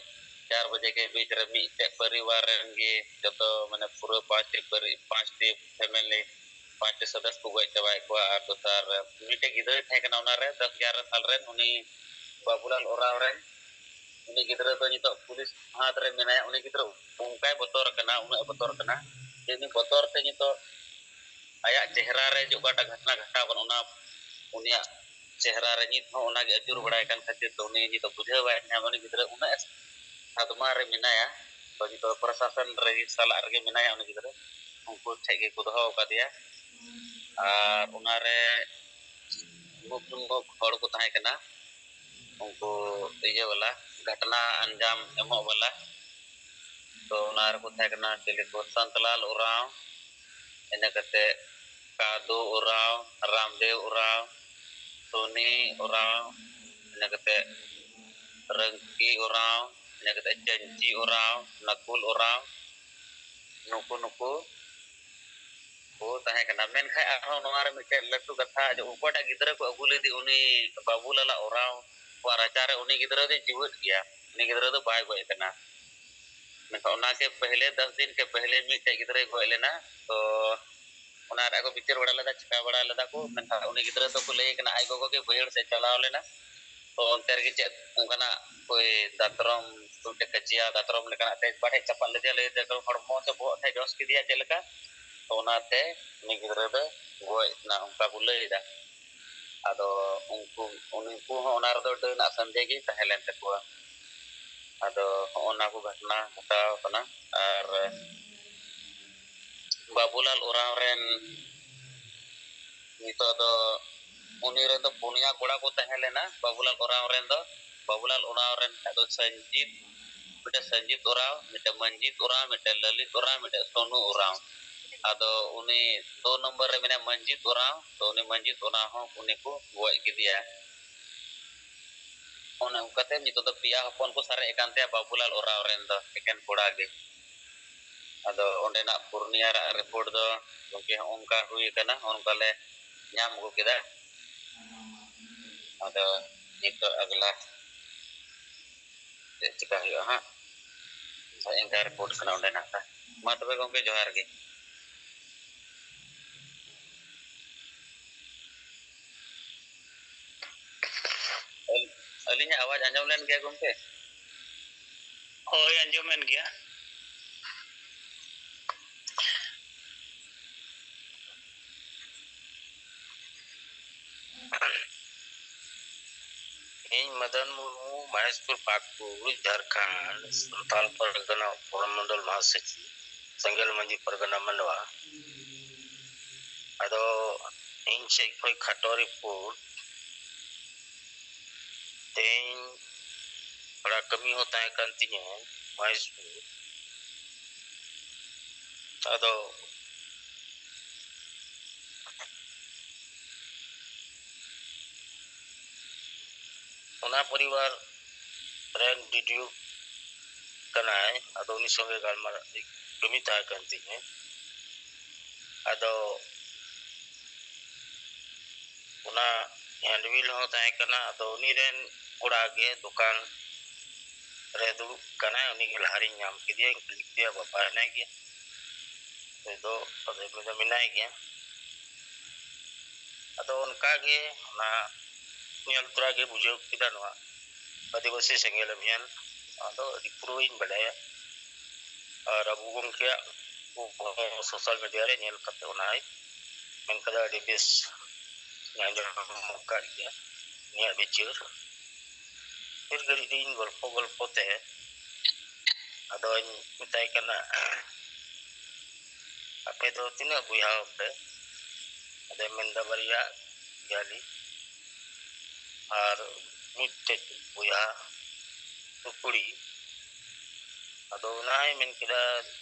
ᱪᱟᱨ ᱵᱟᱡᱮ ᱠᱮ ᱵᱤᱪ ᱨᱮ ᱢᱤᱫᱴᱮᱡ ᱯᱚᱨᱤᱵᱟᱨ ᱨᱮᱱ ᱜᱮ ᱡᱚᱛᱚ ᱢᱟᱱᱮ ᱯᱩᱨᱟᱹ ᱯᱟᱸᱪᱴᱤ ᱯᱟᱨᱤ-, ᱯᱟᱸᱪᱴᱤ ᱯᱷᱮᱢᱮᱞᱤ ᱯᱟᱸᱪᱴᱤ ᱥᱚᱫᱚᱥ ᱠᱚ ᱜᱚᱡ ᱪᱟᱵᱟᱭᱮᱫ ᱠᱚᱣᱟ᱾ ᱟᱨ ᱫᱚᱥᱟᱨ ᱢᱤᱫᱴᱮᱡ ᱜᱤᱫᱽᱨᱟᱹᱭ ᱛᱟᱦᱮᱸ ᱠᱟᱱᱟ ᱚᱱᱟᱨᱮ, ᱫᱚᱥ ᱮᱜᱟᱨᱚ ᱥᱟᱞ ᱨᱮᱱ, ᱩᱱᱤ ᱵᱟᱵᱩᱞᱟᱞ ᱳᱨᱟᱸᱣ ᱨᱮᱱ᱾ ᱩᱱᱤ ᱜᱤᱫᱽᱨᱟᱹ ᱫᱚ ᱱᱤᱛᱚᱜ ᱯᱩᱞᱤᱥ ᱦᱟᱛ ᱨᱮ ᱢᱮᱱᱟᱭᱟ᱾ ᱩᱱᱤ ᱜᱤᱫᱽᱨᱟᱹ ᱚᱱᱠᱟᱭ ᱵᱚᱛᱚᱨ ᱟᱠᱟᱱᱟ, ᱩᱱᱟᱹᱜ ᱮ ᱵᱚᱛᱚᱨ ᱟᱠᱟᱱᱟ ᱡᱮ ᱩᱱᱤ ᱵᱚᱛᱚᱨ ᱛᱮ ᱱᱤᱛᱚᱜ ᱟᱭᱟᱜ ᱪᱮᱦᱨᱟ ᱨᱮ ᱡᱮ ᱚᱠᱟᱴᱟᱜ ᱜᱷᱚᱴᱱᱟ ᱜᱷᱟᱴᱟᱣ ᱟᱠᱟᱱᱟ, ᱚᱱᱟ ᱩᱱᱤᱭᱟᱜ ᱪᱮᱦᱨᱟ ᱨᱮ ᱱᱤᱛ ᱦᱚᱸ ᱚᱱᱟᱜᱮ ᱟᱹᱪᱩᱨ ᱵᱟᱲᱟᱭ ᱠᱟᱱ ᱠᱷᱟᱹᱛᱤᱨ ᱛᱮ ᱩᱱᱤ ᱱᱤᱛᱚᱜ ᱵᱩᱡᱷᱟᱹᱣ ᱵᱟᱭ ᱧᱟᱢᱟ᱾ ᱩᱱᱤ ᱜᱤᱫᱽᱨᱟᱹ ᱩᱱᱟᱹᱜ ᱥᱟᱫᱢᱟ ᱨᱮ ᱢᱮᱱᱟᱭᱟ, ᱛᱚ ᱱᱤᱛᱚᱜ ᱯᱨᱚᱥᱟᱥᱚᱱ ᱨᱮ ᱥᱟᱞᱟᱜ ᱨᱮᱜᱮ ᱢᱮᱱᱟᱭᱟ ᱩᱱᱤ ᱜᱤᱫᱽᱨᱟᱹ᱾ ᱩᱱᱠᱩ ᱴᱷᱮᱡ ᱜᱮᱠᱚ ᱫᱚᱦᱚ ᱟᱠᱟᱫᱮᱭᱟ᱾ ᱟᱨ ᱚᱱᱟᱨᱮ ᱢᱩᱠ ᱢᱩᱠ ᱦᱚᱲ ᱠᱚ ᱛᱟᱦᱮᱸ ᱠᱟᱱᱟ, ᱩᱱᱠᱩ ᱤᱭᱟᱹ ᱵᱟᱞᱟ, ᱜᱷᱚᱴᱱᱟ ᱟᱧᱡᱟᱢ ᱮᱢᱚᱜ ᱵᱟᱞᱟ᱾ ᱛᱚ ᱚᱱᱟ ᱨᱮᱠᱚ ᱛᱟᱦᱮᱸ ᱠᱟᱱᱟ ᱪᱤᱞᱤ ᱠᱚ, ᱥᱟᱱᱛᱞᱟᱞ ᱳᱨᱟᱸᱣ, ᱤᱱᱟᱹ ᱠᱟᱛᱮ ᱠᱟᱫᱩ ᱳᱨᱟᱸᱣ, ᱨᱟᱢᱫᱮᱣ ᱳᱨᱟᱸᱣ, ᱥᱳᱱᱤ ᱳᱨᱟᱸᱣ, ᱤᱱᱟᱹ ᱠᱟᱛᱮ ᱨᱟᱹᱝᱠᱤ ᱳᱨᱟᱸᱣ, ᱤᱱᱟᱹ ᱠᱟᱛᱮ ᱪᱟᱹᱧᱪᱤ ᱳᱨᱟᱸᱣ, ᱱᱟᱠᱩᱞ ᱳᱨᱟᱸᱣ, ᱱᱩᱠᱩ ᱱᱩᱠᱩ ᱠᱚ ᱛᱟᱦᱮᱸ ᱠᱟᱱᱟ᱾ ᱢᱮᱱᱠᱷᱟᱱ ᱟᱨᱦᱚᱸ ᱱᱚᱣᱟ ᱨᱮ ᱢᱤᱫᱴᱮᱱ ᱞᱟᱹᱴᱩ ᱠᱟᱛᱷᱟ, ᱡᱮ ᱚᱠᱚᱭᱴᱟᱜ ᱜᱤᱫᱽᱨᱟᱹ ᱠᱚ ᱟᱹᱜᱩ ᱞᱮᱫᱮ, ᱩᱱᱤ ᱵᱟᱹᱵᱩᱞᱟᱞ ᱳᱨᱟᱸᱣ ᱠᱚᱣᱟᱜ ᱨᱟᱪᱟ ᱨᱮ, ᱩᱱᱤ ᱜᱤᱫᱽᱨᱟᱹ ᱫᱚ ᱡᱤᱣᱮᱫ ᱜᱮᱭᱟ, ᱩᱱᱤ ᱜᱤᱫᱽᱨᱟᱹ ᱫᱚ ᱵᱟᱭ ᱜᱚᱡ ᱟᱠᱟᱱᱟ᱾ ᱢᱮᱱᱠᱷᱟᱱ ᱚᱱᱟ ᱠᱮ ᱯᱮᱦᱞᱮ ᱫᱚᱥ ᱫᱤᱱ ᱠᱮ ᱯᱮᱦᱞᱮ ᱢᱤᱫᱴᱮᱡ ᱜᱤᱫᱽᱨᱟᱹᱭ ᱜᱚᱡ ᱞᱮᱱᱟ᱾ ᱛᱚ ᱚᱱᱟ ᱨᱮᱭᱟᱜ ᱠᱚ ᱵᱤᱪᱟᱹᱨ ᱵᱟᱲᱟ ᱞᱮᱫᱟ, ᱪᱤᱠᱟ ᱵᱟᱲᱟ ᱞᱮᱫᱟ ᱠᱚ, ᱢᱮᱱᱠᱷᱟᱱ ᱩᱱᱤ ᱜᱤᱫᱽᱨᱟᱹ ᱫᱚᱠᱚ ᱞᱟᱹᱭ ᱠᱟᱱᱟ ᱟᱡ ᱜᱚᱜᱚ ᱜᱮ ᱵᱟᱹᱭᱦᱟᱹᱲ ᱥᱮᱫ ᱪᱟᱞᱟᱣ ᱞᱮᱱᱟ᱾ ᱛᱚ ᱚᱱᱛᱮ ᱨᱮᱜᱮ ᱪᱮᱫ ᱚᱱᱠᱟᱱᱟᱜ ᱠᱚᱭ ᱫᱟᱛᱨᱚᱢ, ᱢᱤᱫᱴᱮᱡ ᱠᱟᱹᱪᱤᱭᱟ ᱫᱟᱛᱨᱚᱢ ᱞᱮᱠᱟᱱᱟᱜ ᱛᱮ ᱵᱟᱨᱦᱮ ᱪᱟᱯᱟᱫ ᱞᱮᱫᱮᱭᱟ, ᱞᱟᱹᱭ ᱫᱟᱠᱚ ᱦᱚᱲᱢᱚ ᱥᱮ ᱵᱚᱦᱚᱜ ᱴᱷᱮᱡ ᱡᱚᱥ ᱠᱮᱫᱮᱭᱟ ᱪᱮᱫ ᱞᱮᱠᱟ᱾ ᱛᱚ ᱚᱱᱟᱛᱮ ᱩᱱᱤ ᱜᱤᱫᱽᱨᱟᱹ ᱫᱚ ᱜᱚᱡ ᱮᱱᱟ, ᱚᱱᱠᱟ ᱠᱚ ᱞᱟᱹᱭ ᱮᱫᱟ᱾ ᱟᱫᱚ ᱩᱱᱠᱩ, ᱩᱱᱠᱩ ᱦᱚᱸ ᱚᱱᱟ ᱨᱮᱫᱚ ᱰᱟᱹᱱᱟᱜ ᱥᱟᱱᱫᱮ ᱜᱮ ᱛᱟᱦᱮᱸ ᱞᱮᱱ ᱛᱟᱠᱚᱣᱟ᱾ ᱟᱫᱚ ᱦᱚᱸᱜᱼᱚ ᱱᱟ ᱠᱚ ᱜᱷᱚᱴᱱᱟ ᱜᱷᱚᱴᱟᱣ ᱠᱟᱱᱟ᱾ ᱟᱨ ᱵᱟᱵᱩᱞᱟᱞ ᱳᱨᱟᱸᱣ ᱨᱮᱱ ᱱᱤᱛᱚᱜ ᱫᱚ, ᱩᱱᱤ ᱨᱮᱱ ᱫᱚ ᱯᱩᱱᱭᱟ ᱠᱚᱲᱟ ᱠᱚ ᱛᱟᱦᱮᱸ ᱞᱮᱱᱟ ᱵᱟᱵᱩᱞᱟᱞ ᱳᱨᱟᱸᱣ ᱨᱮᱱ ᱫᱚ᱾ ᱵᱟᱵᱩᱞᱟᱞ ᱳᱨᱟᱸᱣ ᱨᱮᱱ ᱠᱷᱟᱡ ᱫᱚ ᱥᱟᱹᱧᱡᱤᱛ, ᱢᱤᱫᱴᱮᱡ ᱥᱟᱹᱧᱡᱤᱛ ᱳᱨᱟᱸᱣ, ᱢᱤᱫᱴᱮᱡ ᱢᱟᱹᱧᱡᱤᱛ ᱳᱨᱟᱸᱣ, ᱢᱤᱫᱴᱮᱡ ᱞᱟᱹᱞᱤᱛ ᱳᱨᱟᱸᱣ, ᱢᱤᱫᱴᱮᱡ ᱥᱳᱱᱩ ᱳᱨᱟᱸᱣ᱾ ᱟᱫᱚ ᱩᱱᱤ ᱫᱩ ᱱᱚᱢᱵᱚᱨ ᱨᱮ ᱢᱮᱱᱟᱭᱟ ᱢᱟᱹᱧᱡᱤᱛ ᱳᱨᱟᱸᱣ, ᱛᱚ ᱩᱱᱤ ᱢᱟᱹᱧᱡᱤᱛ ᱳᱨᱟᱸᱣ ᱦᱚᱸ ᱩᱱᱤ ᱠᱚ ᱜᱚᱡ ᱠᱮᱫᱮᱭᱟ᱾ ᱚᱱᱮ ᱚᱱᱠᱟᱛᱮ ᱱᱤᱛᱚᱜ ᱫᱚ ᱯᱮᱭᱟ ᱦᱚᱯᱚᱱ ᱠᱚ ᱥᱟᱨᱮᱡ ᱟᱠᱟᱱ ᱛᱟᱭᱟ ᱵᱟᱵᱩᱞᱟᱞ ᱳᱨᱟᱸᱣ ᱨᱮᱱ ᱫᱚ, ᱮᱠᱮᱱ ᱠᱚᱲᱟ ᱜᱮ᱾ ᱟᱫᱚ ᱚᱸᱰᱮᱱᱟᱜ ᱯᱩᱨᱱᱤᱭᱟ ᱨᱮᱭᱟᱜ ᱨᱤᱯᱳᱨᱴ ᱫᱚ ᱜᱚᱢᱠᱮ ᱦᱚᱸᱜᱼᱚ ᱱᱚᱝᱠᱟ ᱦᱩᱭ ᱟᱠᱟᱱᱟ, ᱦᱚᱸᱜᱼᱚ ᱱᱚᱝᱠᱟ ᱞᱮ ᱧᱟᱢ ᱟᱹᱜᱩ ᱠᱮᱫᱟ᱾ ᱟᱫᱚ ᱱᱤᱛᱚᱜ ᱟᱜᱽᱞᱟ ᱪᱮᱫ ᱪᱤᱠᱟ ᱦᱩᱭᱩᱜᱼᱟ ᱦᱟᱸᱜ, ᱦᱳᱭ, ᱚᱱᱠᱟ ᱨᱤᱯᱳᱨᱴ ᱠᱟᱱᱟ ᱚᱸᱰᱮᱱᱟᱜ ᱫᱚ᱾ ᱢᱟ ᱛᱚᱵᱮ ᱜᱚᱢᱠᱮ, ᱡᱚᱦᱟᱨ ᱜᱮ᱾ ᱟᱹᱞᱤᱧᱟᱜ ᱟᱣᱟᱡᱽ ᱟᱸᱡᱚᱢ ᱞᱮᱱ ᱜᱮᱭᱟ ᱜᱚᱢᱠᱮ? ᱦᱳᱭ, ᱟᱸᱡᱚᱢᱮᱱ ᱜᱮᱭᱟ᱾ ᱤᱧ ᱢᱚᱫᱚᱱ ᱢᱩᱨᱢᱩ, ᱢᱚᱦᱮᱥᱯᱩᱨ ᱯᱟᱠᱩᱲ, ᱡᱷᱟᱲᱠᱷᱚᱸᱰ, ᱥᱟᱱᱛᱟᱲ ᱯᱟᱨᱜᱟᱱᱟ ᱩᱯᱚᱢᱚᱱᱰᱚᱞ ᱢᱚᱦᱟᱥᱚᱪᱤᱵᱽ, ᱥᱮᱸᱜᱮᱞ ᱢᱟᱹᱡᱷᱤ ᱯᱟᱨᱜᱟᱱᱟ ᱢᱟᱱᱰᱣᱟ᱾ ᱟᱫᱚ ᱤᱧ ᱥᱮᱫ ᱠᱷᱚᱱ ᱠᱷᱟᱴᱚ ᱨᱤᱯᱳᱨᱴ, ᱛᱮᱦᱮᱧ ᱛᱷᱚᱲᱟ ᱠᱟᱹᱢᱤ ᱦᱚᱸ ᱛᱟᱦᱮᱸ ᱠᱟᱱ ᱛᱤᱧᱟᱹ ᱢᱚᱦᱮᱥᱯᱩᱨ᱾ ᱟᱫᱚ ᱚᱱᱟ ᱯᱚᱨᱤᱵᱟᱨ ᱨᱮᱱ ᱰᱤᱰᱤᱭᱩ ᱠᱟᱱᱟᱭ, ᱟᱫᱚ ᱩᱱᱤ ᱥᱚᱸᱜᱮ ᱜᱟᱞᱢᱟᱨᱟᱣ ᱠᱟᱹᱢᱤ ᱛᱟᱦᱮᱸ ᱠᱟᱱ ᱛᱤᱧᱟᱹ᱾ ᱟᱫᱚ ᱚᱱᱟ ᱦᱮᱱᱰᱵᱤᱞ ᱦᱚᱸ ᱛᱟᱦᱮᱸ ᱠᱟᱱᱟ᱾ ᱟᱫᱚ ᱩᱱᱤ ᱨᱮᱱ ᱠᱚᱲᱟ ᱜᱮ ᱫᱚᱠᱟᱱ ᱨᱮ ᱫᱩᱲᱩᱵ ᱠᱟᱱᱟᱭ, ᱩᱱᱤ ᱜᱮ ᱞᱟᱦᱟ ᱨᱤᱧ ᱧᱟᱢ ᱠᱮᱫᱮᱭᱟ, ᱤᱧ ᱠᱩᱞᱤ ᱠᱮᱫᱮᱭᱟ, "ᱵᱟᱵᱟ ᱦᱮᱱᱟᱭ ᱜᱮᱭᱟ?" ᱩᱱᱤ ᱫᱚ, ᱟᱫᱚ ᱩᱱᱤ ᱫᱚ ᱢᱮᱱᱟᱭ ᱜᱮᱭᱟ᱾ ᱟᱫᱚ ᱚᱱᱠᱟ ᱜᱮ ᱚᱱᱟ ᱧᱮᱞ ᱛᱚᱨᱟ ᱜᱮ ᱵᱩᱡᱷᱟᱹᱣ ᱠᱮᱫᱟ, ᱱᱚᱣᱟ ᱟᱹᱫᱤᱵᱟᱹᱥᱤ ᱥᱮᱸᱜᱮᱞ ᱚᱵᱷᱤᱭᱟᱱ, ᱱᱚᱣᱟ ᱫᱚ ᱟᱹᱰᱤ ᱯᱩᱨᱟᱹᱧ ᱵᱟᱰᱟᱭᱟ᱾ ᱟᱨ ᱟᱵᱚ ᱜᱚᱢᱠᱮᱭᱟᱜ ᱥᱳᱥᱟᱞ ᱢᱤᱰᱤᱭᱟ ᱨᱮ ᱧᱮᱞ ᱠᱟᱛᱮ ᱚᱱᱟᱭ ᱢᱮᱱ ᱠᱟᱫᱟ, ᱟᱹᱰᱤ ᱵᱮᱥ ᱟᱸᱡᱚᱢ ᱟᱠᱟᱫ ᱜᱮᱭᱟ ᱩᱱᱤᱭᱟᱜ ᱵᱤᱪᱟᱹᱨ᱾ ᱰᱷᱮᱨ ᱜᱷᱟᱹᱲᱤᱡ ᱤᱧ ᱜᱚᱞᱯᱚ ᱜᱚᱞᱯᱚ ᱛᱮ ᱟᱫᱚᱧ ᱢᱮᱛᱟᱭ ᱠᱟᱱᱟ, "ᱟᱯᱮ ᱫᱚ ᱛᱤᱱᱟᱹᱜ ᱵᱚᱭᱦᱟ ᱟᱯᱮ?" ᱟᱫᱚᱭ ᱢᱮᱱᱫᱟ, "ᱵᱟᱨᱭᱟ ᱜᱮᱭᱟᱞᱤᱧ ᱟᱨ ᱢᱤᱫᱴᱮᱡ ᱵᱚᱭᱦᱟ ᱫᱚ ᱠᱩᱲᱤ᱾" ᱟᱫᱚ ᱚᱱᱟᱭ ᱢᱮᱱ ᱠᱮᱫᱟ,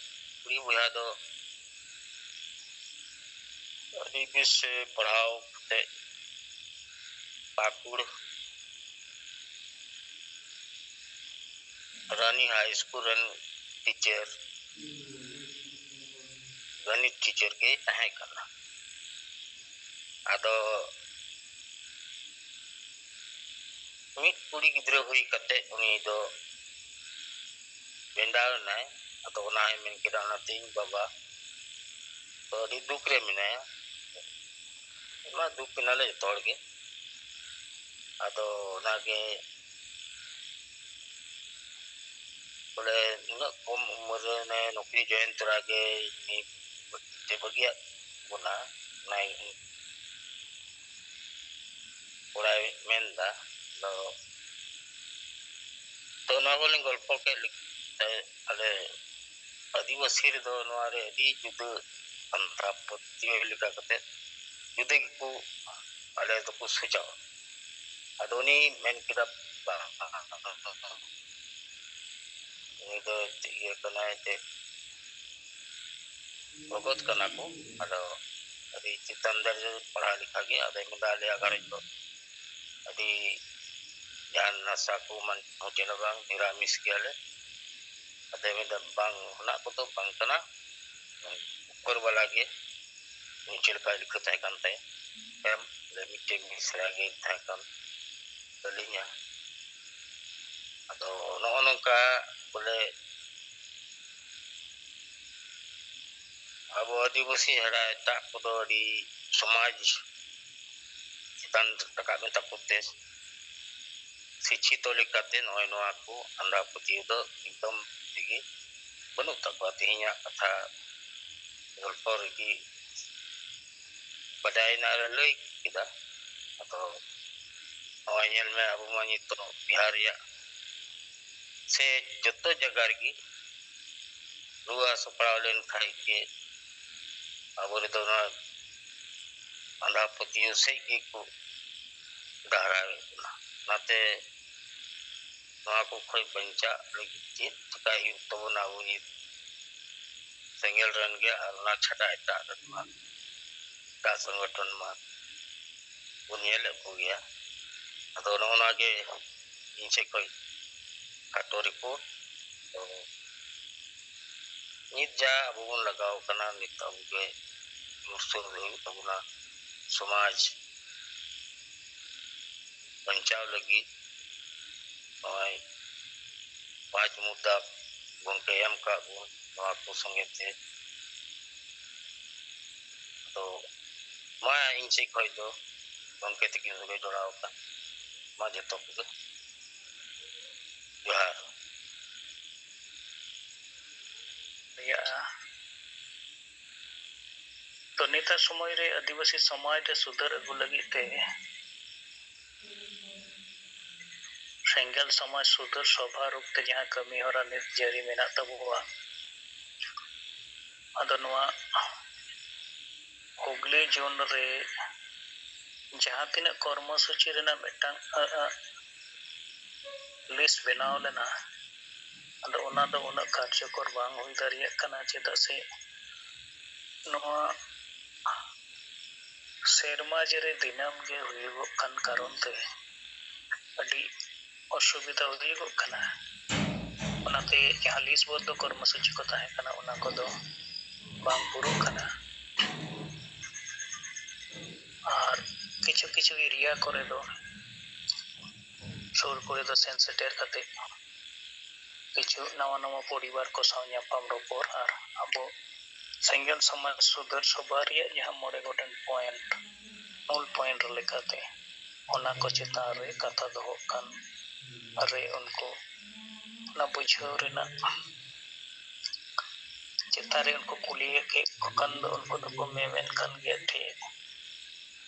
ᱠᱩᱲᱤ ᱵᱚᱭᱦᱟ ᱫᱚ ᱟᱹᱰᱤ ᱵᱮᱥ ᱮ ᱯᱟᱲᱦᱟᱣ ᱠᱟᱛᱮ ᱯᱟᱹᱠᱩᱲ ᱨᱟᱱᱤ ᱦᱟᱭ ᱥᱠᱩᱞ ᱨᱮᱱ ᱴᱤᱪᱟᱨ, ᱜᱚᱱᱤᱛ ᱴᱤᱪᱟᱨ ᱜᱮᱭ ᱛᱟᱦᱮᱸ ᱠᱟᱱᱟ᱾ ᱟᱫᱚ ᱢᱤᱫ ᱠᱩᱲᱤ ᱜᱤᱫᱽᱨᱟᱹ ᱦᱩᱭ ᱠᱟᱛᱮ ᱩᱱᱤ ᱫᱚ ᱵᱷᱮᱸᱰᱟᱣ ᱮᱱᱟᱭ᱾ ᱟᱫᱚ ᱚᱱᱟ ᱦᱚᱸᱭ ᱢᱮᱱ ᱠᱮᱫᱟ, ᱚᱱᱟᱛᱮ ᱤᱧ ᱵᱟᱵᱟ ᱫᱚ ᱟᱹᱰᱤ ᱫᱩᱠ ᱨᱮ ᱢᱮᱱᱟᱭᱟ᱾ ᱟᱭᱢᱟ ᱫᱩᱠ ᱮᱱᱟᱞᱮ ᱡᱚᱛᱚ ᱦᱚᱲ ᱜᱮ᱾ ᱟᱫᱚ ᱚᱱᱟᱜᱮ ᱵᱚᱞᱮ ᱱᱩᱱᱟᱹᱜ ᱠᱚᱢ ᱩᱢᱮᱨ ᱨᱮ ᱱᱚᱠᱨᱤ ᱡᱚᱭᱮᱱ ᱛᱚᱨᱟ ᱜᱮ ᱪᱮ ᱵᱟᱹᱜᱤᱭᱟᱜ ᱵᱚᱱᱟ, ᱚᱱᱟᱭ ᱠᱚᱲᱟᱭ ᱢᱮᱱ ᱮᱫᱟ᱾ ᱟᱫᱚ ᱛᱚ ᱱᱚᱣᱟ ᱠᱚᱞᱤᱧ ᱜᱚᱞᱯᱚ ᱠᱮᱫ ᱞᱮᱠᱟ, ᱟᱞᱮ ᱟᱹᱫᱤᱵᱟᱹᱥᱤ ᱨᱮᱫᱚ ᱱᱚᱣᱟ ᱨᱮ ᱟᱹᱰᱤ ᱡᱩᱫᱟᱹ ᱟᱱᱫᱷᱟ ᱯᱟᱹᱛᱭᱟᱹᱣ ᱞᱮᱠᱟ ᱠᱟᱛᱮ ᱡᱩᱫᱟᱹ ᱜᱮᱠᱚ ᱟᱞᱮ ᱫᱚᱠᱚ ᱥᱚᱡᱟᱣᱟ᱾ ᱟᱫᱚ ᱩᱱᱤ ᱢᱮᱱ ᱠᱮᱫᱟ, ᱵᱟᱝ, ᱩᱱᱤ ᱫᱚ ᱤᱭᱟᱹ ᱠᱟᱱᱟᱭ ᱡᱮ ᱵᱷᱚᱜᱚᱛ ᱠᱟᱱᱟ ᱠᱚ᱾ ᱟᱫᱚ ᱟᱹᱰᱤ ᱪᱮᱛᱟᱱ ᱫᱟᱨᱮ ᱯᱟᱲᱦᱟᱣ ᱞᱮᱠᱷᱟ ᱜᱮ᱾ ᱟᱫᱚᱭ ᱢᱮᱱᱫᱟ, ᱟᱞᱮᱭᱟᱜ ᱜᱷᱟᱨᱚᱸᱡᱽ ᱫᱚ ᱟᱹᱰᱤ ᱡᱟᱦᱟᱱ ᱱᱟᱥᱟ ᱠᱚ ᱢᱟᱱ ᱦᱳᱴᱮᱞ ᱦᱚᱸ ᱵᱟᱝ, ᱱᱤᱨᱟᱢᱤᱥ ᱜᱮᱭᱟᱞᱮ᱾ ᱟᱫᱚᱭ ᱢᱮᱱᱫᱟ, ᱵᱟᱝ, ᱚᱱᱟ ᱠᱚᱫᱚ ᱵᱟᱝ ᱠᱟᱱᱟ, ᱩᱯᱚᱨ ᱵᱟᱞᱟ ᱜᱮ ᱩᱱᱤ ᱪᱮᱫ ᱞᱮᱠᱟ ᱞᱤᱠᱷᱟᱹ ᱛᱟᱦᱮᱸ ᱠᱟᱱ ᱛᱟᱭᱟ᱾ ᱮᱢ ᱞᱟᱹᱭ ᱢᱤᱫᱴᱮᱱ ᱢᱤᱥᱨᱟ ᱜᱮ ᱛᱟᱦᱮᱸ ᱠᱟᱱ ᱛᱟᱹᱞᱤᱧᱟ᱾ ᱟᱫᱚ ᱱᱚᱜᱼᱚ ᱱᱚᱝᱠᱟ ᱵᱚᱞᱮ ᱟᱵᱚ ᱟᱹᱫᱤᱵᱟᱹᱥᱤ ᱪᱷᱟᱲᱟ ᱮᱴᱟᱜ ᱠᱚᱫᱚ ᱟᱹᱰᱤ ᱥᱚᱢᱟᱡᱽ ᱪᱮᱛᱟᱱ ᱨᱟᱠᱟᱵ ᱮᱱ ᱛᱟᱠᱚ ᱛᱮ ᱥᱤᱠᱠᱷᱤᱛᱚ ᱞᱮᱠᱟᱛᱮ ᱱᱚᱜᱼᱚᱭ ᱱᱚᱣᱟ ᱠᱚ ᱟᱸᱫᱷᱟ ᱯᱟᱹᱛᱭᱟᱹᱣ ᱫᱚ ᱮᱠᱫᱚᱢ ᱛᱮᱜᱮ ᱵᱟᱹᱱᱩᱜ ᱛᱟᱠᱚᱣᱟ᱾ ᱛᱮᱦᱮᱧᱟᱜ ᱠᱟᱛᱷᱟ ᱜᱚᱞᱯᱚ ᱨᱮᱜᱮ ᱵᱟᱰᱟᱭᱮᱱᱟ ᱟᱨ ᱞᱟᱹᱭ ᱠᱮᱫᱟ᱾ ᱟᱫᱚ ᱱᱚᱜᱼᱚᱭ ᱧᱮᱞ ᱢᱮ, ᱟᱵᱚ ᱢᱟ ᱱᱤᱛᱚᱜ ᱵᱤᱦᱟᱨ ᱨᱮᱭᱟᱜ ᱥᱮ ᱡᱚᱛᱚ ᱡᱟᱭᱜᱟ ᱨᱮᱜᱮ ᱨᱩᱣᱟᱹ ᱦᱟᱹᱥᱩ ᱯᱟᱲᱟᱣ ᱞᱮᱱ ᱠᱷᱟᱡ ᱜᱮ ᱟᱵᱚ ᱨᱮᱫᱚ ᱱᱚᱣᱟ ᱟᱸᱫᱷᱟ ᱯᱟᱹᱛᱭᱟᱹᱣ ᱥᱮᱫ ᱜᱮᱠᱚ ᱰᱟᱦᱨᱟᱣᱮᱫ ᱵᱚᱱᱟ᱾ ᱚᱱᱟᱛᱮ ᱱᱚᱣᱟ ᱠᱚ ᱠᱷᱚᱡ ᱵᱟᱧᱪᱟᱜ ᱞᱟᱹᱜᱤᱫ ᱪᱮᱫ ᱪᱮᱠᱟᱭ ᱦᱩᱭᱩᱜ ᱛᱟᱵᱚᱱᱟ ᱟᱵᱚ ᱱᱤᱛ ᱥᱮᱸᱜᱮᱞ ᱨᱮᱱ ᱜᱮ, ᱟᱨ ᱚᱱᱟ ᱪᱷᱟᱰᱟ ᱮᱴᱟᱜ ᱨᱮᱱ ᱢᱟ, ᱮᱴᱟᱜ ᱥᱚᱝᱜᱚᱴᱷᱚᱱ ᱢᱟ ᱵᱚᱱ ᱧᱮᱞᱮᱫ ᱠᱚᱜᱮᱭᱟ᱾ ᱟᱫᱚ ᱱᱚᱜᱼᱚ ᱱᱚᱣᱟ ᱜᱮ ᱤᱧ ᱥᱮᱫ ᱠᱷᱚᱡ ᱠᱷᱟᱴᱚ ᱨᱤᱯᱳᱨᱴ᱾ ᱛᱚ ᱱᱤᱛ ᱡᱟ ᱟᱵᱚ ᱵᱚᱱ ᱞᱟᱜᱟᱣ ᱠᱟᱱᱟ, ᱱᱤᱛ ᱟᱵᱚ ᱜᱮ ᱡᱳᱨᱥᱳᱨ ᱦᱩᱭᱩᱜ ᱛᱟᱵᱚᱱᱟ ᱥᱚᱢᱟᱡᱽ ᱵᱟᱧᱪᱟᱣ ᱞᱟᱹᱜᱤᱫ᱾ ᱱᱚᱜᱼᱚᱭ ᱯᱟᱸᱪ ᱢᱩᱫᱫᱟ ᱜᱚᱢᱠᱮ ᱮᱢ ᱠᱟᱜ ᱵᱚᱱ, ᱱᱚᱣᱟ ᱠᱚ ᱥᱚᱸᱜᱮ ᱛᱮ᱾ ᱟᱫᱚ ᱢᱟ ᱤᱧ ᱥᱮᱫ ᱠᱷᱚᱡ ᱫᱚ ᱜᱚᱢᱠᱮ ᱛᱟᱹᱠᱤᱱ ᱥᱚᱸᱜᱮ ᱡᱚᱲᱟᱣ ᱟᱠᱟᱱ ᱢᱟ ᱡᱚᱛᱚ ᱠᱚᱜᱮ ᱡᱚᱦᱟᱨ᱾ ᱫᱟᱲᱮᱭᱟᱜᱼᱟ᱾ ᱛᱚ, ᱱᱤᱛᱟᱜ ᱥᱚᱢᱚᱭ ᱨᱮ ᱟᱹᱫᱤᱵᱟᱹᱥᱤ ᱥᱚᱢᱟᱡᱽ ᱨᱮ ᱥᱩᱫᱷᱟᱹᱨ ᱟᱹᱜᱩ ᱞᱟᱹᱜᱤᱫ ᱛᱮ ᱥᱮᱸᱜᱮᱞ ᱥᱚᱢᱟᱡᱽ ᱥᱩᱫᱷᱟᱹᱨ ᱥᱚᱵᱷᱟ ᱨᱩᱯ ᱛᱮ ᱡᱟᱦᱟᱸ ᱠᱟᱹᱢᱤ ᱦᱚᱨᱟ ᱱᱤᱛ ᱡᱟᱹᱨᱤ ᱢᱮᱱᱟᱜ ᱛᱟᱵᱚᱣᱟ, ᱟᱫᱚ ᱱᱚᱣᱟ ᱦᱩᱜᱽᱞᱤ ᱡᱳᱱ ᱨᱮ ᱡᱟᱦᱟᱸ ᱛᱤᱱᱟᱹᱜ ᱠᱚᱨᱢᱚ ᱥᱩᱪᱤ ᱨᱮᱱᱟᱜ ᱢᱤᱫᱴᱟᱝ, ᱟᱹ, ᱟᱹ, ᱞᱤᱥᱴ ᱵᱮᱱᱟᱣ ᱞᱮᱱᱟ, ᱟᱫᱚ ᱚᱱᱟ ᱫᱚ ᱩᱱᱟᱹᱜ ᱠᱟᱨᱡᱚᱠᱚᱨ ᱵᱟᱝ ᱦᱩᱭ ᱫᱟᱲᱮᱭᱟᱜ ᱠᱟᱱᱟ, ᱪᱮᱫᱟᱜ ᱥᱮ ᱱᱚᱣᱟ ᱥᱮᱨᱢᱟ ᱡᱟᱹᱨᱤ ᱫᱤᱱᱟᱹᱢ ᱜᱮ ᱦᱩᱭᱩᱜᱚᱜ ᱠᱟᱱ ᱠᱟᱨᱚᱱ ᱛᱮ ᱟᱹᱰᱤ ᱚᱥᱩᱵᱤᱫᱷᱟ ᱦᱩᱭᱩᱜᱚᱜ ᱠᱟᱱᱟ᱾ ᱚᱱᱟᱛᱮ ᱡᱟᱦᱟᱸ ᱞᱤᱥᱴ ᱵᱚᱫᱽᱫᱷᱚ ᱠᱚᱨᱢᱚ ᱥᱩᱪᱤ ᱠᱚ ᱛᱟᱦᱮᱸ ᱠᱟᱱᱟ, ᱚᱱᱟ ᱠᱚᱫᱚ ᱵᱟᱝ ᱯᱩᱨᱟᱹᱜ ᱠᱟᱱᱟ᱾ ᱟᱨ ᱠᱤᱪᱷᱩ ᱠᱤᱪᱷᱩ ᱮᱨᱤᱭᱟ ᱠᱚᱨᱮ ᱫᱚ, ᱥᱩᱨ ᱠᱚᱨᱮ ᱫᱚ ᱥᱮᱱ ᱥᱮᱴᱮᱨ ᱠᱟᱛᱮ ᱠᱤᱪᱷᱩ ᱱᱟᱣᱟ ᱱᱟᱣᱟ ᱯᱚᱨᱤᱵᱟᱨ ᱠᱚ ᱥᱟᱶ ᱧᱟᱯᱟᱢ ᱨᱚᱯᱚᱲ ᱟᱨ ᱟᱵᱚ ᱥᱮᱸᱜᱮᱞ ᱥᱚᱢᱟᱡᱽ ᱥᱩᱫᱷᱟᱹᱨ ᱥᱚᱵᱷᱟ ᱨᱮᱭᱟᱜ ᱡᱟᱦᱟᱸ ᱢᱚᱬᱮ ᱜᱚᱴᱮᱱ ᱯᱚᱭᱮᱱᱴ, ᱢᱩᱞ ᱯᱚᱭᱮᱱᱴ ᱞᱮᱠᱟᱛᱮ ᱚᱱᱟ ᱠᱚ ᱪᱮᱛᱟᱱ ᱨᱮ ᱠᱟᱛᱷᱟ ᱫᱚᱦᱚᱜ ᱠᱟᱱ ᱨᱮ ᱩᱱᱠᱩ ᱚᱱᱟ ᱵᱩᱡᱷᱟᱹᱣ ᱨᱮᱱᱟᱜ ᱪᱮᱛᱟᱱ ᱨᱮ ᱩᱱᱠᱩ ᱠᱩᱞᱤᱭᱮᱫ ᱠᱚ ᱠᱷᱟᱱ ᱫᱚ ᱩᱱᱠᱩ ᱫᱚᱠᱚ ᱢᱮᱢᱮᱱ ᱠᱟᱱ ᱜᱮᱭᱟ, ᱴᱷᱤᱠ,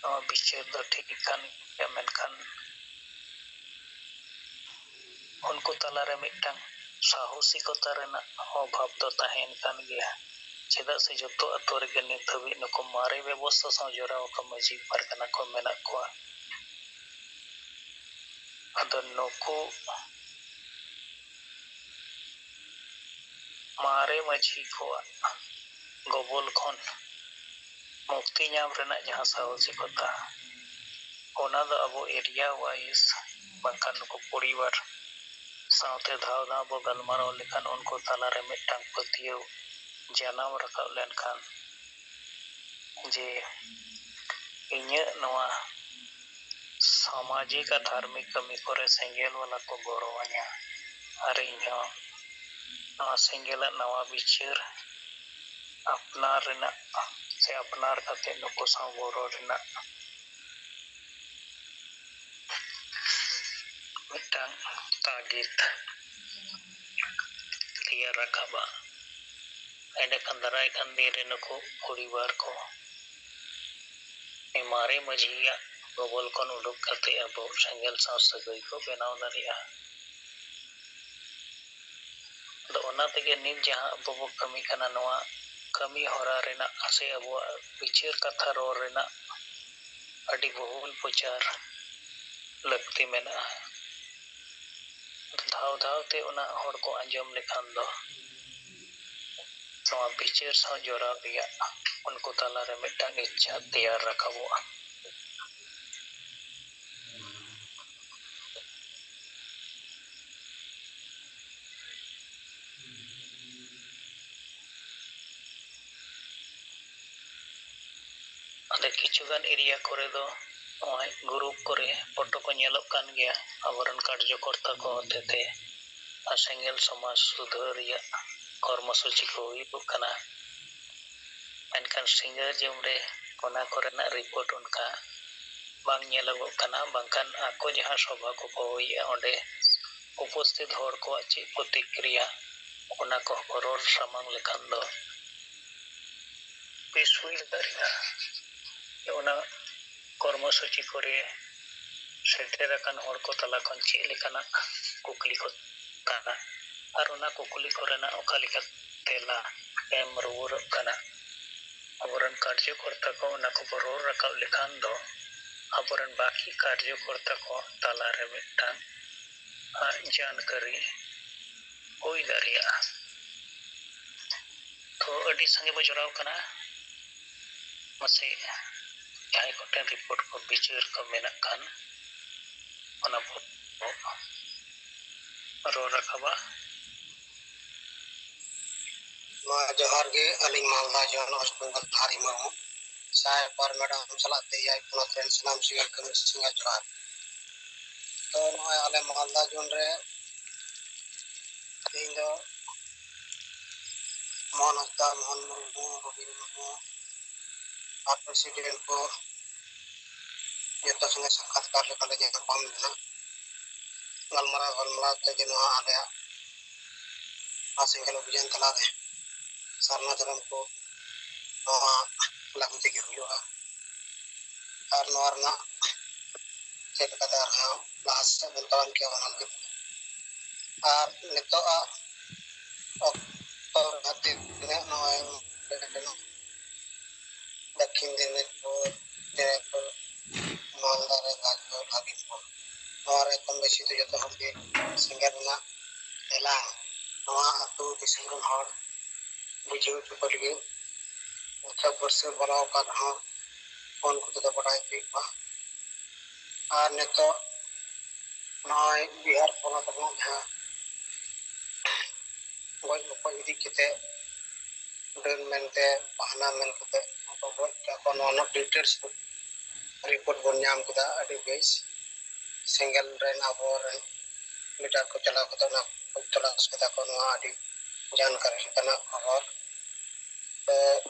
ᱱᱚᱣᱟ ᱵᱤᱪᱟᱹᱨ ᱫᱚ ᱴᱷᱤᱠ ᱠᱟᱱ ᱜᱮᱭᱟ, ᱢᱮᱱᱠᱷᱟᱱ ᱩᱱᱠᱩ ᱛᱟᱞᱟᱨᱮ ᱢᱤᱫᱴᱟᱝ ᱥᱟᱦᱚᱥᱤᱠᱚᱛᱟ ᱨᱮᱱᱟᱜ ᱚᱵᱷᱟᱵᱽ ᱫᱚ ᱛᱟᱦᱮᱱ ᱠᱟᱱ ᱜᱮᱭᱟ᱾ ᱪᱮᱫᱟᱜ ᱥᱮ ᱡᱚᱛᱚ ᱟᱛᱳ ᱨᱮᱜᱮ ᱱᱤᱛ ᱦᱟᱹᱵᱤᱡ ᱱᱩᱠᱩ ᱢᱟᱨᱮ ᱵᱮᱵᱚᱥᱛᱷᱟ ᱥᱟᱶ ᱡᱚᱲᱟᱣ ᱟᱠᱟᱱ ᱢᱟᱹᱡᱷᱤ ᱯᱟᱨᱜᱟᱱᱟ ᱠᱚ ᱢᱮᱱᱟᱜ ᱠᱚᱣᱟ᱾ ᱟᱫᱚ ᱱᱩᱠᱩ ᱢᱟᱨᱮ ᱢᱟᱹᱡᱷᱤ ᱠᱚᱣᱟᱜ ᱜᱚᱵᱚᱞ ᱠᱷᱚᱱ ᱢᱩᱠᱛᱤ ᱧᱟᱢ ᱨᱮᱱᱟᱜ ᱡᱟᱦᱟᱸ ᱥᱟᱦᱚᱥᱤᱠᱚᱛᱟ, ᱚᱱᱟ ᱫᱚ ᱟᱵᱚ ᱮᱨᱤᱭᱟ ᱣᱟᱭᱤᱡᱽ ᱵᱟᱝᱠᱷᱟᱱ ᱱᱩᱠᱩ ᱯᱚᱨᱤᱵᱟᱨ ᱥᱟᱶᱛᱮ ᱫᱷᱟᱣ ᱫᱷᱟᱣ ᱵᱚ ᱜᱟᱞᱢᱟᱨᱟᱣ ᱞᱮᱠᱷᱟᱱ ᱩᱱᱠᱩ ᱛᱟᱞᱟᱨᱮ ᱢᱤᱫᱴᱟᱝ ᱯᱟᱹᱛᱭᱟᱹᱣ ᱡᱟᱱᱟᱢ ᱨᱟᱠᱟᱵ ᱞᱮᱱᱠᱷᱟᱱ ᱡᱮ ᱤᱧᱟᱹᱜ ᱱᱚᱣᱟ ᱥᱟᱢᱟᱡᱤᱠ ᱟᱨ ᱫᱷᱟᱨᱢᱤᱠ ᱠᱟᱹᱢᱤ ᱠᱚᱨᱮ ᱥᱮᱸᱜᱮᱞ ᱵᱟᱞᱟ ᱠᱚ ᱜᱚᱲᱚ ᱟᱹᱧᱟ ᱟᱨ ᱤᱧᱦᱚᱸ ᱱᱚᱣᱟ ᱥᱮᱸᱜᱮᱞᱟᱜ ᱱᱟᱣᱟ ᱵᱤᱪᱟᱹᱨ ᱟᱯᱱᱟᱨ ᱨᱮᱱᱟᱜ ᱥᱮ ᱟᱯᱱᱟᱨ ᱠᱟᱛᱮ ᱱᱩᱠᱩ ᱥᱟᱶ ᱜᱚᱲᱚ ᱨᱮᱱᱟᱜ ᱢᱤᱫᱴᱟᱝ ᱛᱟᱜᱤᱫ ᱛᱮᱭᱟᱨ ᱨᱟᱠᱟᱵᱟ᱾ ᱮᱸᱰᱮᱠᱷᱟᱱ ᱫᱟᱨᱟᱭ ᱠᱟᱱ ᱫᱤᱱ ᱨᱮ ᱱᱩᱠᱩ ᱯᱚᱨᱤᱵᱟᱨ ᱠᱚ ᱢᱟᱨᱮ ᱢᱟᱹᱡᱷᱤᱭᱟᱜ ᱜᱚᱵᱚᱞ ᱠᱷᱚᱱ ᱩᱰᱩᱠ ᱠᱟᱛᱮ ᱟᱵᱚ ᱥᱮᱸᱜᱮᱞ ᱥᱟᱶ ᱥᱟᱹᱜᱟᱹᱭ ᱠᱚ ᱵᱮᱱᱟᱣ ᱫᱟᱲᱮᱭᱟᱜᱼᱟ᱾ ᱟᱫᱚ ᱚᱱᱟ ᱛᱮᱜᱮ ᱱᱤᱛ ᱡᱟᱦᱟᱸ ᱟᱵᱚ ᱵᱚ ᱠᱟᱹᱢᱤ ᱠᱟᱱᱟ, ᱱᱚᱣᱟ ᱠᱟᱹᱢᱤ ᱦᱚᱨᱟ ᱨᱮᱱᱟᱜ ᱥᱮ ᱟᱵᱚᱣᱟᱜ ᱵᱤᱪᱟᱹᱨ ᱠᱟᱛᱷᱟ ᱨᱚᱲ ᱨᱮᱱᱟᱜ ᱟᱹᱰᱤ ᱵᱚᱦᱩᱞ ᱯᱨᱚᱪᱟᱨ ᱞᱟᱹᱠᱛᱤ ᱢᱮᱱᱟᱜᱼᱟ᱾ ᱫᱷᱟᱣ ᱫᱷᱟᱣ ᱛᱮ ᱚᱱᱟ ᱦᱚᱲ ᱠᱚ ᱟᱸᱡᱚᱢ ᱞᱮᱠᱷᱟᱱ ᱫᱚ ᱱᱚᱣᱟ ᱵᱤᱪᱟᱹᱨ ᱥᱟᱶ ᱡᱚᱲᱟᱣ ᱨᱮᱭᱟᱜ ᱩᱱᱠᱩ ᱛᱟᱞᱟᱨᱮ ᱢᱤᱫᱴᱟᱝ ᱤᱪᱪᱷᱟ ᱛᱮᱭᱟᱨ ᱨᱟᱠᱟᱵᱚᱜᱼᱟ᱾ ᱟᱫᱚ ᱠᱤᱪᱷᱩ ᱜᱟᱱ ᱮᱨᱤᱭᱟ ᱠᱚᱨᱮ ᱫᱚ ᱱᱚᱜᱼᱚᱭ ᱜᱨᱩᱯ ᱠᱚᱨᱮ ᱯᱷᱳᱴᱳ ᱠᱚ ᱧᱮᱞᱚᱜ ᱠᱟᱱ ᱜᱮᱭᱟ, ᱟᱵᱚᱨᱮᱱ ᱠᱟᱨᱡᱚᱠᱚᱨᱛᱟ ᱠᱚ ᱦᱚᱛᱮᱛᱮ ᱟᱨ ᱥᱮᱸᱜᱮᱞ ᱥᱚᱢᱟᱡᱽ ᱥᱩᱫᱷᱟᱹᱨ ᱨᱮᱭᱟᱜ ᱠᱚᱨᱢᱚᱥᱩᱪᱤ ᱠᱚ ᱦᱩᱭᱩᱜ ᱠᱟᱱᱟ᱾ ᱢᱮᱱᱠᱷᱟᱱ ᱥᱤᱸᱜᱟᱹᱨ ᱡᱚᱢ ᱨᱮ ᱚᱱᱟ ᱠᱚᱨᱮᱱᱟᱜ ᱨᱤᱯᱳᱨᱴ ᱚᱱᱠᱟ ᱵᱟᱝ ᱧᱮᱞᱚᱜᱚᱜ ᱠᱟᱱᱟ, ᱵᱟᱝᱠᱷᱟᱱ ᱟᱠᱚ ᱡᱟᱦᱟᱸ ᱥᱚᱵᱷᱟ ᱠᱚ ᱦᱚᱦᱚᱭᱮᱫᱼᱟ, ᱚᱸᱰᱮ ᱩᱯᱚᱥᱛᱷᱤᱛ ᱦᱚᱲ ᱠᱚᱣᱟᱜ ᱪᱮᱫ ᱯᱨᱚᱛᱤᱠᱨᱤᱭᱟ, ᱚᱱᱟ ᱠᱚᱦᱚᱸ ᱠᱚ ᱨᱚᱲ ᱥᱟᱢᱟᱝ ᱞᱮᱠᱷᱟᱱ ᱫᱚ ᱵᱮᱥ ᱦᱩᱭ ᱫᱟᱲᱮᱭᱟᱜᱼᱟ᱾ ᱚᱱᱟ ᱠᱚᱨᱢᱚᱥᱩᱪᱤ ᱠᱚᱨᱮ ᱥᱮᱴᱮᱨ ᱟᱠᱟᱱ ᱦᱚᱲ ᱠᱚ ᱛᱟᱞᱟ ᱠᱷᱚᱱ ᱪᱮᱫ ᱞᱮᱠᱟᱱᱟᱜ ᱠᱩᱠᱞᱤ ᱠᱚ ᱠᱟᱱᱟ ᱟᱨ ᱚᱱᱟ ᱠᱩᱠᱞᱤ ᱠᱚᱨᱮᱱᱟᱜ ᱚᱠᱟ ᱞᱮᱠᱟ ᱛᱮᱞᱟ ᱮᱢ ᱨᱩᱣᱟᱹᱲᱚᱜ ᱠᱟᱱᱟ᱾ ᱟᱵᱚᱨᱮᱱ ᱠᱟᱨᱡᱚᱠᱚᱨᱛᱟ ᱠᱚ ᱚᱱᱟ ᱠᱚᱵᱚ ᱨᱚᱲ ᱨᱟᱠᱟᱵ ᱞᱮᱠᱷᱟᱱ ᱫᱚ ᱟᱵᱚᱨᱮᱱ ᱵᱟᱹᱠᱤ ᱠᱟᱨᱡᱚᱠᱚᱨᱛᱟ ᱠᱚ ᱛᱟᱞᱟᱨᱮ ᱢᱤᱫᱴᱟᱝ ᱟᱜ ᱡᱟᱱᱠᱟᱨᱤ ᱦᱩᱭ ᱫᱟᱲᱮᱭᱟᱜᱼᱟ᱾ ᱛᱚ ᱟᱹᱰᱤ ᱥᱟᱸᱜᱮ ᱵᱚ ᱡᱚᱲᱟᱣ ᱠᱟᱱᱟ, ᱢᱟᱥᱮ ᱡᱟᱦᱟᱸᱭ ᱠᱚᱴᱷᱮᱱ ᱨᱤᱯᱳᱨᱴ ᱠᱚ ᱵᱤᱪᱟᱹᱨ ᱠᱚ ᱢᱮᱱᱟᱜ ᱠᱷᱟᱱ ᱚᱱᱟ ᱵᱚ ᱨᱚᱲ ᱨᱟᱠᱟᱵᱟ᱾ ᱢᱟ ᱡᱚᱦᱟᱨ ᱜᱮ, ᱟᱹᱞᱤᱧ ᱢᱟᱞᱫᱟ ᱡᱚᱱ ᱚᱥᱴ ᱵᱮᱝᱜᱚᱞ ᱫᱷᱟᱨᱤ ᱢᱩᱨᱢᱩ, ᱥᱟᱦᱮᱵ ᱟᱨ ᱢᱮᱰᱟᱢ ᱥᱟᱞᱟᱜ ᱛᱮ ᱮᱭᱟᱭ ᱯᱚᱱᱚᱛ ᱨᱮᱱ ᱥᱟᱱᱟᱢ ᱥᱤᱸᱜᱟᱹᱲ ᱠᱟᱹᱢᱤ ᱥᱤᱸᱜᱟᱹᱲ ᱡᱚᱦᱟᱨ᱾ ᱛᱚ ᱱᱚᱜᱼᱚᱭ ᱟᱞᱮ ᱢᱟᱞᱫᱟ ᱡᱚᱱ ᱨᱮ ᱛᱮᱦᱮᱧ ᱫᱚ ᱢᱳᱦᱚᱱ ᱦᱟᱸᱥᱫᱟ, ᱢᱳᱦᱚᱱ ᱢᱩᱨᱢᱩ, ᱨᱚᱵᱤᱱ ᱢᱩᱨᱢᱩ ᱟᱨ ᱯᱨᱮᱥᱤᱰᱮᱱᱴ ᱠᱚ ᱡᱚᱛᱚ ᱥᱚᱸᱜᱮ ᱥᱟᱠᱠᱷᱟᱛᱠᱟᱨ ᱞᱮᱠᱟᱞᱮ ᱧᱟᱯᱟᱢ ᱞᱮᱱᱟ᱾ ᱜᱟᱞᱢᱟᱨᱟᱣ ᱜᱟᱞᱢᱟᱨᱟᱣ ᱛᱮᱜᱮ ᱱᱚᱣᱟ ᱟᱞᱮᱭᱟᱜ ᱱᱚᱣᱟ ᱥᱮᱸᱜᱮᱞ ᱚᱵᱷᱤᱡᱟᱱ ᱛᱟᱞᱟᱨᱮ ᱥᱟᱨᱱᱟ ᱫᱷᱚᱨᱚᱢ ᱠᱚ ᱱᱚᱣᱟ ᱞᱟᱹᱜᱩ ᱛᱮᱜᱮ ᱦᱩᱭᱩᱜᱼᱟ᱾ ᱟᱨ ᱱᱚᱣᱟ ᱨᱮᱱᱟᱜ ᱪᱮᱫ ᱞᱮᱠᱟᱛᱮ ᱟᱨᱦᱚᱸ ᱞᱟᱦᱟ ᱥᱮᱫ ᱵᱚᱱ ᱛᱟᱲᱟᱢ ᱠᱮᱭᱟ, ᱚᱱᱟ ᱞᱟᱹᱜᱤᱫ ᱟᱨ ᱱᱤᱛᱚᱜᱟᱜ ᱚᱠᱛᱚ ᱨᱮ ᱛᱤᱱᱟᱹᱜ ᱱᱚᱜᱼᱚᱭ ᱫᱚᱠᱠᱷᱤᱱ ᱫᱤᱱᱟᱡᱽᱯᱩᱨ, ᱫᱤᱱᱟᱡᱽᱯᱩᱨ, ᱢᱟᱞᱫᱟ ᱨᱮ ᱜᱟᱡᱚᱞ, ᱦᱟᱵᱤᱵᱽᱯᱩᱨ, ᱱᱚᱣᱟ ᱨᱮ ᱠᱚᱢ ᱵᱮᱥᱤ ᱫᱚ ᱡᱚᱛᱚ ᱦᱚᱲ ᱜᱮ ᱥᱮᱸᱜᱮᱞ ᱨᱮᱱᱟᱜ ᱮᱞᱟᱝ ᱱᱚᱣᱟ ᱟᱹᱛᱩ ᱫᱤᱥᱚᱢ ᱨᱮᱱ ᱦᱚᱲ ᱵᱩᱡᱷᱟᱹᱣ ᱦᱚᱪᱚ ᱠᱚ ᱞᱟᱹᱜᱤᱫ ᱩᱛᱥᱚᱵ ᱵᱟᱹᱨᱥᱟᱹ ᱵᱚᱞᱚ ᱟᱠᱟᱱ ᱨᱮᱦᱚᱸ ᱯᱷᱳᱱ ᱠᱚᱛᱮ ᱫᱚ ᱵᱟᱰᱟᱭ ᱦᱚᱪᱚᱭᱮᱫ ᱠᱚᱣᱟ᱾ ᱟᱨ ᱱᱤᱛᱚᱜ ᱱᱚᱜᱼᱚᱭ ᱵᱤᱦᱟᱨ ᱯᱚᱱᱚᱛ ᱨᱮᱱᱟᱜ ᱡᱟᱦᱟᱸ ᱜᱚᱡ ᱜᱚᱯᱚᱡ ᱤᱫᱤ ᱠᱟᱛᱮ ᱰᱟᱹᱱ ᱢᱮᱱᱛᱮ ᱵᱟᱦᱱᱟ ᱢᱮᱱ ᱠᱟᱛᱮ ᱠᱚ ᱜᱚᱡ ᱠᱟᱜ ᱠᱚᱣᱟ, ᱱᱚᱣᱟ ᱨᱮᱱᱟᱜ ᱰᱤᱴᱮᱞᱥ ᱨᱤᱯᱳᱨᱴ ᱵᱚᱱ ᱧᱟᱢ ᱠᱮᱫᱟ᱾ ᱟᱹᱰᱤ ᱵᱮᱥ, ᱥᱮᱸᱜᱮᱞ ᱨᱮᱱ ᱟᱵᱚᱨᱮᱱ ᱞᱤᱰᱟᱨ ᱠᱚ ᱪᱟᱞᱟᱣ ᱠᱟᱛᱮ ᱚᱱᱟ ᱠᱷᱚᱡ ᱛᱚᱞᱟᱥ ᱠᱮᱫᱟ ᱠᱚ᱾ ᱱᱚᱣᱟ ᱟᱹᱰᱤ ᱡᱟᱱᱠᱟᱨᱤ ᱞᱮᱠᱟᱱᱟᱜ ᱠᱷᱚᱵᱚᱨ᱾ ᱛᱚ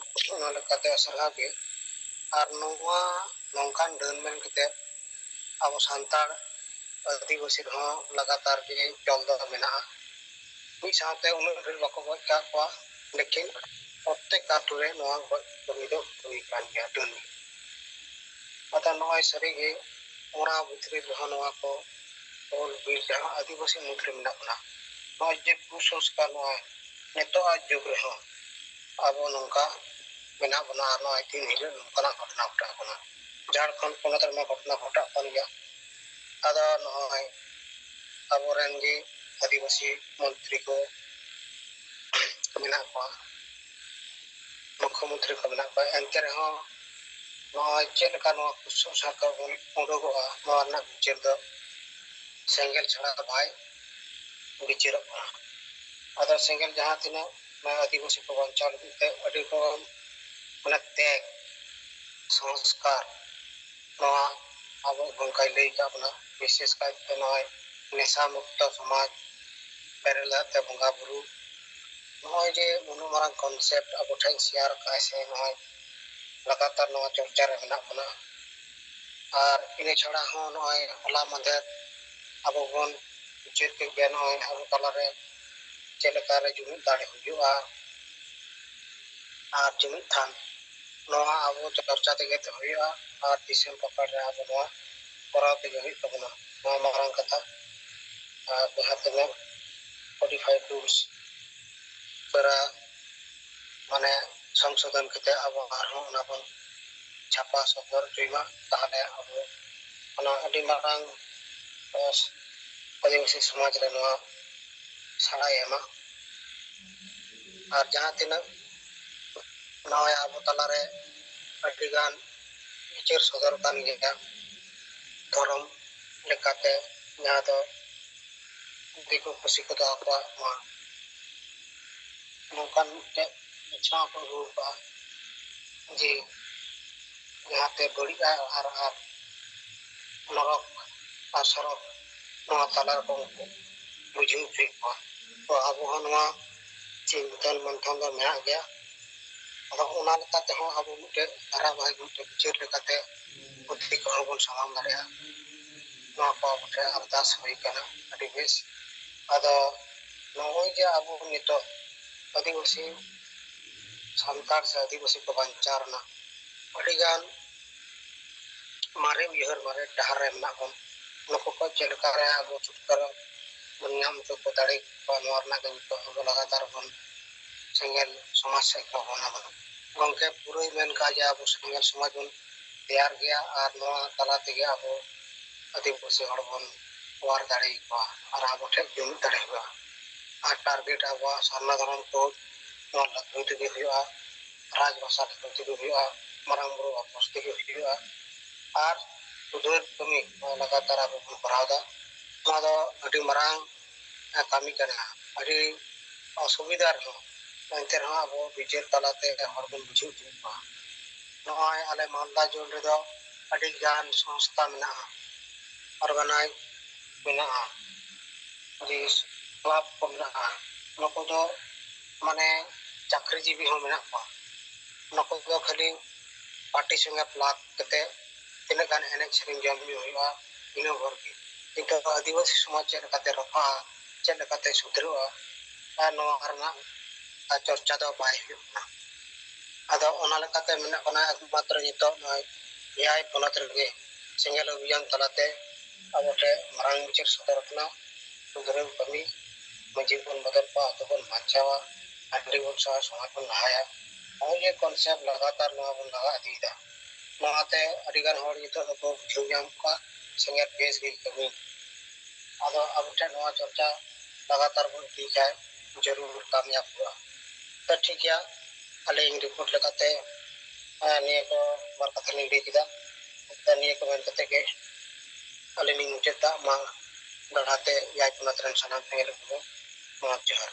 ᱚᱱᱟ ᱞᱮᱠᱟᱛᱮ ᱥᱟᱨᱦᱟᱣ ᱜᱮ᱾ ᱟᱨ ᱱᱚᱣᱟ ᱱᱚᱝᱠᱟᱱ ᱰᱟᱹᱱ ᱢᱮᱱ ᱠᱟᱛᱮ ᱟᱵᱚ ᱥᱟᱱᱛᱟᱲ ᱟᱹᱫᱤᱵᱟᱹᱥᱤ ᱨᱮᱦᱚᱸ ᱞᱟᱜᱟᱛᱟᱨ ᱜᱮ ᱪᱚᱞ ᱫᱚ ᱢᱮᱱᱟᱜᱼᱟ᱾ ᱢᱤᱫ ᱥᱟᱶᱛᱮ ᱩᱱᱟᱹᱜ ᱰᱷᱮᱨ ᱵᱟᱠᱚ ᱜᱚᱡ ᱠᱟᱜ ᱠᱚᱣᱟ, ᱞᱮᱠᱤᱱ ᱯᱨᱚᱛᱮᱠ ᱟᱛᱳ ᱨᱮ ᱱᱚᱣᱟ ᱜᱚᱡ ᱠᱟᱹᱢᱤ ᱫᱚ ᱦᱩᱭ ᱠᱟᱱ ᱜᱮᱭᱟ, ᱰᱟᱹᱱ᱾ ᱟᱫᱚ ᱱᱚᱜᱼᱚᱭ ᱥᱟᱹᱨᱤᱜᱮ ᱚᱱᱟ ᱵᱷᱤᱛᱨᱤ ᱨᱮᱦᱚᱸ ᱱᱚᱣᱟ ᱠᱚ ᱚᱞ ᱵᱤᱞ ᱡᱟᱦᱟᱸ ᱟᱹᱫᱤᱵᱟᱹᱥᱤ ᱢᱩᱫᱽᱨᱮ ᱢᱮᱱᱟᱜ ᱵᱚᱱᱟ, ᱱᱚᱜᱼᱚᱭ ᱡᱮ ᱠᱩᱥᱚᱝᱥᱠᱟᱨ ᱱᱚᱣᱟ ᱱᱤᱛᱚᱜᱟᱜ ᱡᱩᱜᱽ ᱨᱮᱦᱚᱸ ᱟᱵᱚ ᱱᱚᱝᱠᱟ ᱢᱮᱱᱟᱜ ᱵᱚᱱᱟ ᱟᱨ ᱱᱚᱜᱼᱚᱭ ᱫᱤᱱ ᱦᱤᱞᱳᱜ ᱱᱚᱝᱠᱟᱱᱟᱜ ᱜᱷᱚᱴᱚᱱᱟ ᱜᱷᱚᱴᱟᱜ ᱠᱟᱱᱟ᱾ ᱡᱷᱟᱲᱠᱷᱚᱸᱰ ᱯᱚᱱᱚᱛ ᱨᱮᱢᱟ ᱜᱷᱚᱴᱚᱱᱟ ᱜᱷᱚᱴᱟᱜ ᱠᱟᱱ ᱜᱮᱭᱟ᱾ ᱟᱫᱚ ᱱᱚᱜᱼᱚᱭ ᱟᱵᱚᱨᱮᱱ ᱜᱮ ᱟᱹᱫᱤᱵᱟᱹᱥᱤ ᱢᱚᱱᱛᱨᱤ ᱠᱚ ᱢᱮᱱᱟᱜ ᱠᱚᱣᱟ, ᱢᱩᱠᱷᱚᱢᱚᱱᱛᱨᱤ ᱠᱚ ᱢᱮᱱᱟᱜ ᱠᱚᱣᱟ, ᱮᱱᱛᱮ ᱨᱮᱦᱚᱸ ᱱᱚᱜᱼᱚᱭ ᱪᱮᱫ ᱞᱮᱠᱟ ᱱᱚᱣᱟ ᱠᱩᱥᱚᱝᱥᱠᱟᱨ ᱵᱚᱱ ᱩᱰᱩᱠᱚᱜᱼᱟ, ᱱᱚᱣᱟ ᱨᱮᱱᱟᱜ ᱵᱤᱪᱟᱹᱨ ᱫᱚ ᱥᱮᱸᱜᱮᱞ ᱪᱷᱟᱲᱟ ᱵᱟᱭ ᱵᱤᱪᱟᱹᱨᱚᱜ ᱠᱟᱱᱟ᱾ ᱟᱫᱚ ᱥᱮᱸᱜᱮᱞ ᱡᱟᱦᱟᱸ ᱛᱤᱱᱟᱹᱜ ᱱᱚᱣᱟ ᱟᱹᱫᱤᱵᱟᱹᱥᱤ ᱠᱚ ᱵᱟᱧᱪᱟᱣ ᱞᱟᱹᱜᱤᱫ ᱛᱮ ᱟᱹᱰᱤ ᱨᱚᱠᱚᱢ ᱢᱟᱱᱮ ᱛᱮᱜ ᱥᱚᱝᱥᱠᱟᱨ ᱱᱚᱣᱟ ᱟᱵᱚ ᱜᱚᱝᱠᱟᱭ ᱞᱟᱹᱭ ᱟᱠᱟᱫ ᱵᱚᱱᱟ, ᱵᱤᱥᱮᱥ ᱠᱟᱭᱛᱮ ᱱᱚᱜᱼᱚᱭ ᱱᱮᱥᱟ ᱢᱩᱠᱛᱚ ᱥᱚᱢᱟᱡᱽ ᱵᱮᱨᱮᱞ ᱫᱟᱜ ᱛᱮ ᱵᱚᱸᱜᱟ ᱵᱩᱨᱩ, ᱱᱚᱜᱼᱚᱭ ᱡᱮ ᱩᱱᱟᱹᱜ ᱢᱟᱨᱟᱝ ᱠᱚᱱᱥᱮᱯᱴ ᱟᱵᱚ ᱴᱷᱮᱱ ᱥᱮᱭᱟᱨ ᱟᱠᱟᱫᱼᱟᱭ ᱥᱮ ᱱᱚᱜᱼᱚᱭ ᱞᱟᱜᱟᱛᱟᱨ ᱱᱚᱣᱟ ᱪᱚᱨᱪᱟ ᱨᱮ ᱢᱮᱱᱟᱜ ᱵᱚᱱᱟ᱾ ᱟᱨ ᱤᱱᱟᱹ ᱪᱷᱟᱲᱟ ᱦᱚᱸ ᱱᱚᱜᱼᱚᱭ ᱦᱚᱞᱟ ᱢᱟᱫᱷᱮᱨ ᱟᱵᱚ ᱵᱚᱱ ᱩᱪᱟᱹᱫ ᱠᱮᱫ ᱜᱮᱭᱟ, ᱱᱚᱜᱼᱚᱭ ᱟᱵᱚ ᱛᱟᱞᱟᱨᱮ ᱪᱮᱫ ᱞᱮᱠᱟᱨᱮ ᱡᱩᱢᱤᱫ ᱫᱟᱲᱮ ᱦᱩᱭᱩᱜᱼᱟ, ᱟᱨ ᱡᱩᱢᱤᱫ ᱛᱷᱟᱱ, ᱱᱚᱣᱟ ᱟᱵᱚ ᱪᱚᱨᱪᱟ ᱛᱮᱜᱮ ᱦᱩᱭᱩᱜᱼᱟ᱾ ᱟᱨ ᱫᱤᱥᱚᱢ ᱯᱟᱠᱟᱲ ᱨᱮ ᱟᱵᱚ ᱱᱚᱣᱟ ᱠᱚᱨᱟᱣ ᱛᱮᱜᱮ ᱦᱩᱭᱩᱜ ᱛᱟᱵᱚᱱᱟ᱾ ᱱᱚᱣᱟ ᱢᱟᱨᱟᱝ ᱠᱟᱛᱷᱟ᱾ ᱟᱨ ᱡᱟᱦᱟᱸ ᱛᱤᱱᱟᱹᱜ codified rules ᱯᱮᱨᱟ ᱢᱟᱱᱮ ᱥᱚᱝᱥᱳᱫᱷᱚᱱ ᱠᱟᱛᱮ ᱟᱵᱚ ᱟᱨᱦᱚᱸ ᱚᱱᱟ ᱵᱚᱱ ᱪᱷᱟᱯᱟ ᱥᱚᱫᱚᱨ ᱦᱚᱪᱚᱭ ᱢᱟ, ᱛᱟᱦᱚᱞᱮ ᱟᱵᱚ ᱚᱱᱟ ᱟᱹᱰᱤ ᱢᱟᱨᱟᱝ ᱟᱹᱫᱤᱵᱟᱹᱥᱤ ᱥᱚᱢᱟᱡᱽ ᱨᱮ ᱱᱚᱣᱟ ᱥᱟᱲᱟᱭ ᱮᱢᱟ᱾ ᱟᱨ ᱡᱟᱦᱟᱸ ᱛᱤᱱᱟᱹᱜ ᱱᱚᱜᱼᱚᱭ ᱟᱵᱚ ᱛᱟᱞᱟᱨᱮ ᱟᱹᱰᱤᱜᱟᱱ ᱵᱤᱪᱟᱹᱨ ᱥᱚᱫᱚᱨ ᱠᱟᱱ ᱜᱮᱭᱟ, ᱫᱷᱚᱨᱚᱢ ᱞᱮᱠᱟᱛᱮ, ᱡᱟᱦᱟᱸ ᱫᱚ ᱫᱤᱠᱩ ᱯᱩᱥᱤ ᱠᱚᱫᱚ ᱟᱠᱚᱣᱟᱜ ᱱᱚᱣᱟ ᱱᱚᱝᱠᱟᱱ ᱢᱤᱫᱴᱮᱡ ᱵᱤᱪᱷᱱᱟᱹᱣ ᱠᱚ ᱟᱹᱜᱩ ᱟᱠᱟᱫᱼᱟ ᱡᱮ ᱡᱟᱦᱟᱸᱛᱮ ᱵᱟᱹᱲᱤᱡ ᱟᱨ, ᱟᱨ ᱱᱚᱨᱚᱠ ᱟᱨ ᱥᱚᱨᱚᱠ ᱱᱚᱣᱟ ᱛᱟᱞᱟ ᱨᱮᱠᱚ ᱩᱱᱠᱩ ᱵᱩᱡᱷᱟᱹᱣ ᱦᱚᱪᱚᱭᱮᱫ ᱠᱚᱣᱟ᱾ ᱛᱚ ᱟᱵᱚ ᱦᱚᱸ ᱱᱚᱣᱟ ᱪᱤᱱᱛᱚᱱ ᱢᱚᱱᱛᱷᱚᱱ ᱫᱚ ᱢᱮᱱᱟᱜ ᱜᱮᱭᱟ᱾ ᱟᱫᱚ ᱚᱱᱟ ᱞᱮᱠᱟ ᱛᱮᱦᱚᱸ ᱟᱵᱚ ᱢᱤᱫᱴᱮᱡ ᱫᱷᱟᱨᱟᱵᱟᱦᱤᱠ ᱢᱤᱫᱴᱮᱡ ᱵᱤᱪᱟᱹᱨ ᱞᱮᱠᱟᱛᱮ ᱯᱩᱛᱷᱤ ᱠᱚᱦᱚᱸ ᱵᱚᱱ ᱥᱟᱢᱟᱝ ᱫᱟᱲᱮᱭᱟᱜᱼᱟ᱾ ᱱᱚᱣᱟ ᱠᱚ ᱟᱵᱚ ᱴᱷᱮᱱ ᱟᱨᱫᱟᱥ ᱦᱩᱭ ᱠᱟᱱᱟ᱾ ᱟᱹᱰᱤ ᱵᱮᱥ᱾ ᱟᱫᱚ ᱱᱚᱜᱼᱚᱭ ᱡᱮ ᱟᱵᱚ ᱱᱤᱛᱚᱜ ᱟᱹᱫᱤᱵᱟᱹᱥᱤ ᱥᱟᱱᱛᱟᱲ ᱥᱮ ᱟᱹᱫᱤᱵᱟᱹᱥᱤ ᱠᱚ ᱵᱟᱧᱪᱟᱣ ᱨᱮᱱᱟᱜ ᱟᱹᱰᱤᱜᱟᱱ ᱢᱟᱨᱮ ᱩᱭᱦᱟᱹᱨ, ᱢᱟᱨᱮ ᱰᱟᱦᱟᱨ ᱨᱮ ᱢᱮᱱᱟᱜ ᱵᱚᱱ, ᱱᱩᱠᱩ ᱠᱚ ᱪᱮᱫ ᱞᱮᱠᱟ ᱨᱮ ᱟᱵᱚ ᱪᱷᱩᱴᱠᱟᱹᱨᱟ ᱵᱚᱱ ᱧᱟᱢ ᱦᱚᱪᱚ ᱠᱚ ᱫᱟᱲᱮ ᱠᱚᱣᱟ, ᱱᱚᱣᱟ ᱨᱮᱱᱟᱜ ᱜᱮ ᱱᱤᱛᱚᱜ ᱟᱵᱚ ᱞᱟᱜᱟᱛᱟᱨ ᱵᱚᱱ ᱥᱮᱸᱜᱮᱞ ᱥᱚᱢᱟᱡᱽ ᱥᱮᱫ ᱠᱚ ᱵᱚᱱᱟ ᱵᱚᱱᱟ᱾ ᱜᱚᱢᱠᱮ ᱯᱩᱨᱟᱹᱭ ᱢᱮᱱ ᱠᱟᱜᱼᱟ ᱡᱮ ᱟᱵᱚ ᱥᱮᱸᱜᱮᱞ ᱥᱚᱢᱟᱡᱽ ᱵᱚᱱ ᱛᱮᱭᱟᱨ ᱜᱮᱭᱟ ᱟᱨ ᱱᱚᱣᱟ ᱛᱟᱞᱟ ᱛᱮᱜᱮ ᱟᱵᱚ ᱟᱹᱫᱤᱵᱟᱹᱥᱤ ᱦᱚᱲ ᱵᱚᱱ ᱚᱣᱟᱨ ᱫᱟᱲᱮ ᱟᱠᱚᱣᱟ ᱟᱨ ᱟᱵᱚ ᱴᱷᱮᱱ ᱡᱩᱢᱤᱫ ᱫᱟᱲᱮ ᱦᱩᱭᱩᱜᱼᱟ᱾ ᱟᱨ target ᱟᱵᱚᱣᱟᱜ ᱥᱟᱨᱱᱟ ᱫᱷᱚᱨᱚᱢ ᱠᱳᱰ ᱱᱚᱣᱟ ᱞᱟᱹᱜᱩ ᱛᱮᱜᱮ ᱦᱩᱭᱩᱜᱼᱟ, ᱨᱟᱡᱽ ᱵᱷᱟᱥᱟ ᱞᱟᱹᱜᱩ ᱛᱮᱜᱮ ᱦᱩᱭᱩᱜᱼᱟ, ᱢᱟᱨᱟᱝ ᱵᱩᱨᱩ ᱵᱟᱯᱚᱥ ᱛᱮᱜᱮ ᱦᱩᱭᱩᱜᱼᱟ᱾ ᱟᱨ ᱩᱫᱷᱟᱹᱨ ᱠᱟᱹᱢᱤ ᱱᱚᱣᱟ ᱞᱟᱜᱟᱛᱟᱨ ᱟᱵᱚ ᱵᱚᱱ ᱠᱚᱨᱟᱣ ᱮᱫᱟ᱾ ᱱᱚᱣᱟ ᱫᱚ ᱟᱹᱰᱤ ᱢᱟᱨᱟᱝ ᱠᱟᱹᱢᱤ ᱠᱟᱱᱟ, ᱟᱹᱰᱤ ᱚᱥᱩᱵᱤᱫᱷᱟ ᱨᱮᱦᱚᱸ, ᱮᱱᱛᱮ ᱨᱮᱦᱚᱸ ᱟᱵᱚ ᱵᱤᱪᱟᱹᱨ ᱛᱟᱞᱟᱛᱮ ᱦᱚᱲ ᱵᱚᱱ ᱵᱩᱡᱷᱟᱹᱣ ᱦᱚᱪᱚᱭᱮᱫ ᱠᱚᱣᱟ᱾ ᱱᱚᱜᱼᱚᱭ ᱟᱞᱮ ᱢᱟᱞᱫᱟ ᱡᱳᱱ ᱨᱮᱫᱚ ᱟᱹᱰᱤ ᱜᱟᱱ ᱥᱚᱝᱥᱛᱷᱟ ᱢᱮᱱᱟᱜᱼᱟ, organize ᱢᱮᱱᱟᱜᱼᱟ, ᱡᱮ club ᱠᱚ ᱢᱮᱱᱟᱜᱼᱟ, ᱱᱩᱠᱩ ᱫᱚ ᱢᱟᱱᱮ ᱪᱟᱹᱠᱨᱤ ᱡᱤᱵᱤ ᱦᱚᱸ ᱢᱮᱱᱟᱜ ᱠᱚᱣᱟ᱾ ᱱᱩᱠᱩ ᱫᱚ ᱠᱷᱟᱹᱞᱤ party ᱥᱚᱸᱜᱮ plug ᱠᱟᱛᱮ ᱛᱤᱱᱟᱹᱜ ᱜᱟᱱ ᱮᱱᱮᱡ ᱥᱮᱨᱮᱧ ᱡᱚᱢ ᱧᱩ ᱦᱩᱭᱩᱜᱼᱟ, ᱤᱱᱟᱹ ᱵᱷᱳᱨ ᱜᱮ᱾ ᱠᱤᱱᱛᱩ ᱟᱹᱫᱤᱵᱟᱹᱥᱤ ᱥᱚᱢᱟᱡᱽ ᱪᱮᱫ ᱞᱮᱠᱟᱛᱮ ᱨᱚᱯᱷᱟᱜᱼᱟ, ᱪᱮᱫ ᱞᱮᱠᱟᱛᱮ ᱥᱩᱫᱷᱨᱟᱹᱜᱼᱟ, ᱟᱨ ᱱᱚᱣᱟ ᱨᱮᱱᱟᱜ ᱪᱚᱨᱪᱟ ᱫᱚ ᱵᱟᱭ ᱦᱩᱭᱩᱜ ᱠᱟᱱᱟ᱾ ᱟᱫᱚ ᱚᱱᱟ ᱞᱮᱠᱟᱛᱮ ᱢᱮᱱᱚᱜ ᱠᱟᱱᱟ, ᱮᱠᱢᱟᱛᱨᱚ ᱱᱤᱛᱚᱜ ᱱᱚᱜᱼᱚᱭ ᱮᱭᱟᱭ ᱯᱚᱱᱚᱛ ᱨᱮᱜᱮ ᱥᱮᱸᱜᱮᱞ ᱚᱵᱷᱤᱭᱟᱱ ᱛᱟᱞᱟᱛᱮ ᱟᱵᱚ ᱴᱷᱮᱱ ᱢᱟᱨᱟᱝ ᱵᱤᱪᱟᱹᱨ ᱥᱚᱫᱚᱨ ᱠᱟᱱᱟ᱾ ᱥᱩᱫᱷᱨᱟᱹᱣ ᱠᱟᱹᱢᱤ, ᱢᱟᱹᱡᱷᱤ ᱵᱚᱱ ᱵᱚᱫᱚᱞ ᱠᱚᱣᱟ, ᱟᱛᱳ ᱵᱚᱱ ᱵᱟᱧᱪᱟᱣᱟ, ᱦᱟᱺᱰᱤ ᱵᱚᱱ ᱥᱟᱦᱟ, ᱥᱚᱢᱟᱡᱽ ᱵᱚᱱ ᱞᱟᱦᱟᱭᱟ᱾ ᱱᱚᱜᱼᱚᱭ ᱡᱮ ᱠᱚᱱᱥᱮᱯᱴ ᱞᱟᱜᱟᱛᱟᱨ ᱱᱚᱣᱟ ᱵᱚᱱ ᱞᱟᱜᱟ ᱤᱫᱤᱭᱮᱫᱟ, ᱱᱚᱣᱟᱛᱮ ᱟᱹᱰᱤᱜᱟᱱ ᱦᱚᱲ ᱱᱤᱛᱚᱜ ᱫᱚᱠᱚ ᱵᱩᱡᱷᱟᱹᱣ ᱧᱟᱢ ᱠᱚᱣᱟ ᱥᱮᱸᱜᱮᱞ ᱵᱮᱥ ᱜᱮ ᱠᱟᱹᱢᱤ᱾ ᱟᱫᱚ ᱟᱵᱚ ᱴᱷᱮᱱ ᱱᱚᱣᱟ ᱪᱚᱨᱪᱟ ᱞᱟᱜᱟᱛᱟᱨ ᱵᱚᱱ ᱤᱫᱤ ᱠᱷᱟᱱ ᱡᱟᱹᱨᱩᱲ ᱠᱟᱢᱭᱟᱵ ᱦᱩᱭᱩᱜᱼᱟ᱾ ᱛᱚ ᱴᱷᱤᱠ ᱜᱮᱭᱟ, ᱟᱹᱞᱤᱧ ᱨᱤᱯᱳᱨᱴ ᱞᱮᱠᱟᱛᱮ ᱱᱤᱭᱟᱹ ᱠᱚ ᱵᱟᱨ ᱠᱟᱛᱷᱟ ᱞᱤᱧ ᱞᱟᱹᱭ ᱠᱮᱫᱟ᱾ ᱱᱤᱭᱟᱹ ᱠᱚ ᱢᱮᱱ ᱠᱟᱛᱮ ᱜᱮ ᱟᱹᱞᱤᱧ ᱞᱤᱧ ᱢᱩᱪᱟᱹᱫ ᱫᱟ᱾ ᱢᱟ ᱫᱚᱦᱲᱟ ᱛᱮ ᱮᱭᱟᱭ ᱯᱚᱱᱚᱛ ᱨᱮᱱ ᱥᱟᱱᱟᱢ ᱥᱮᱸᱜᱮᱞ ᱠᱚ ᱢᱟ ᱡᱚᱦᱟᱨ᱾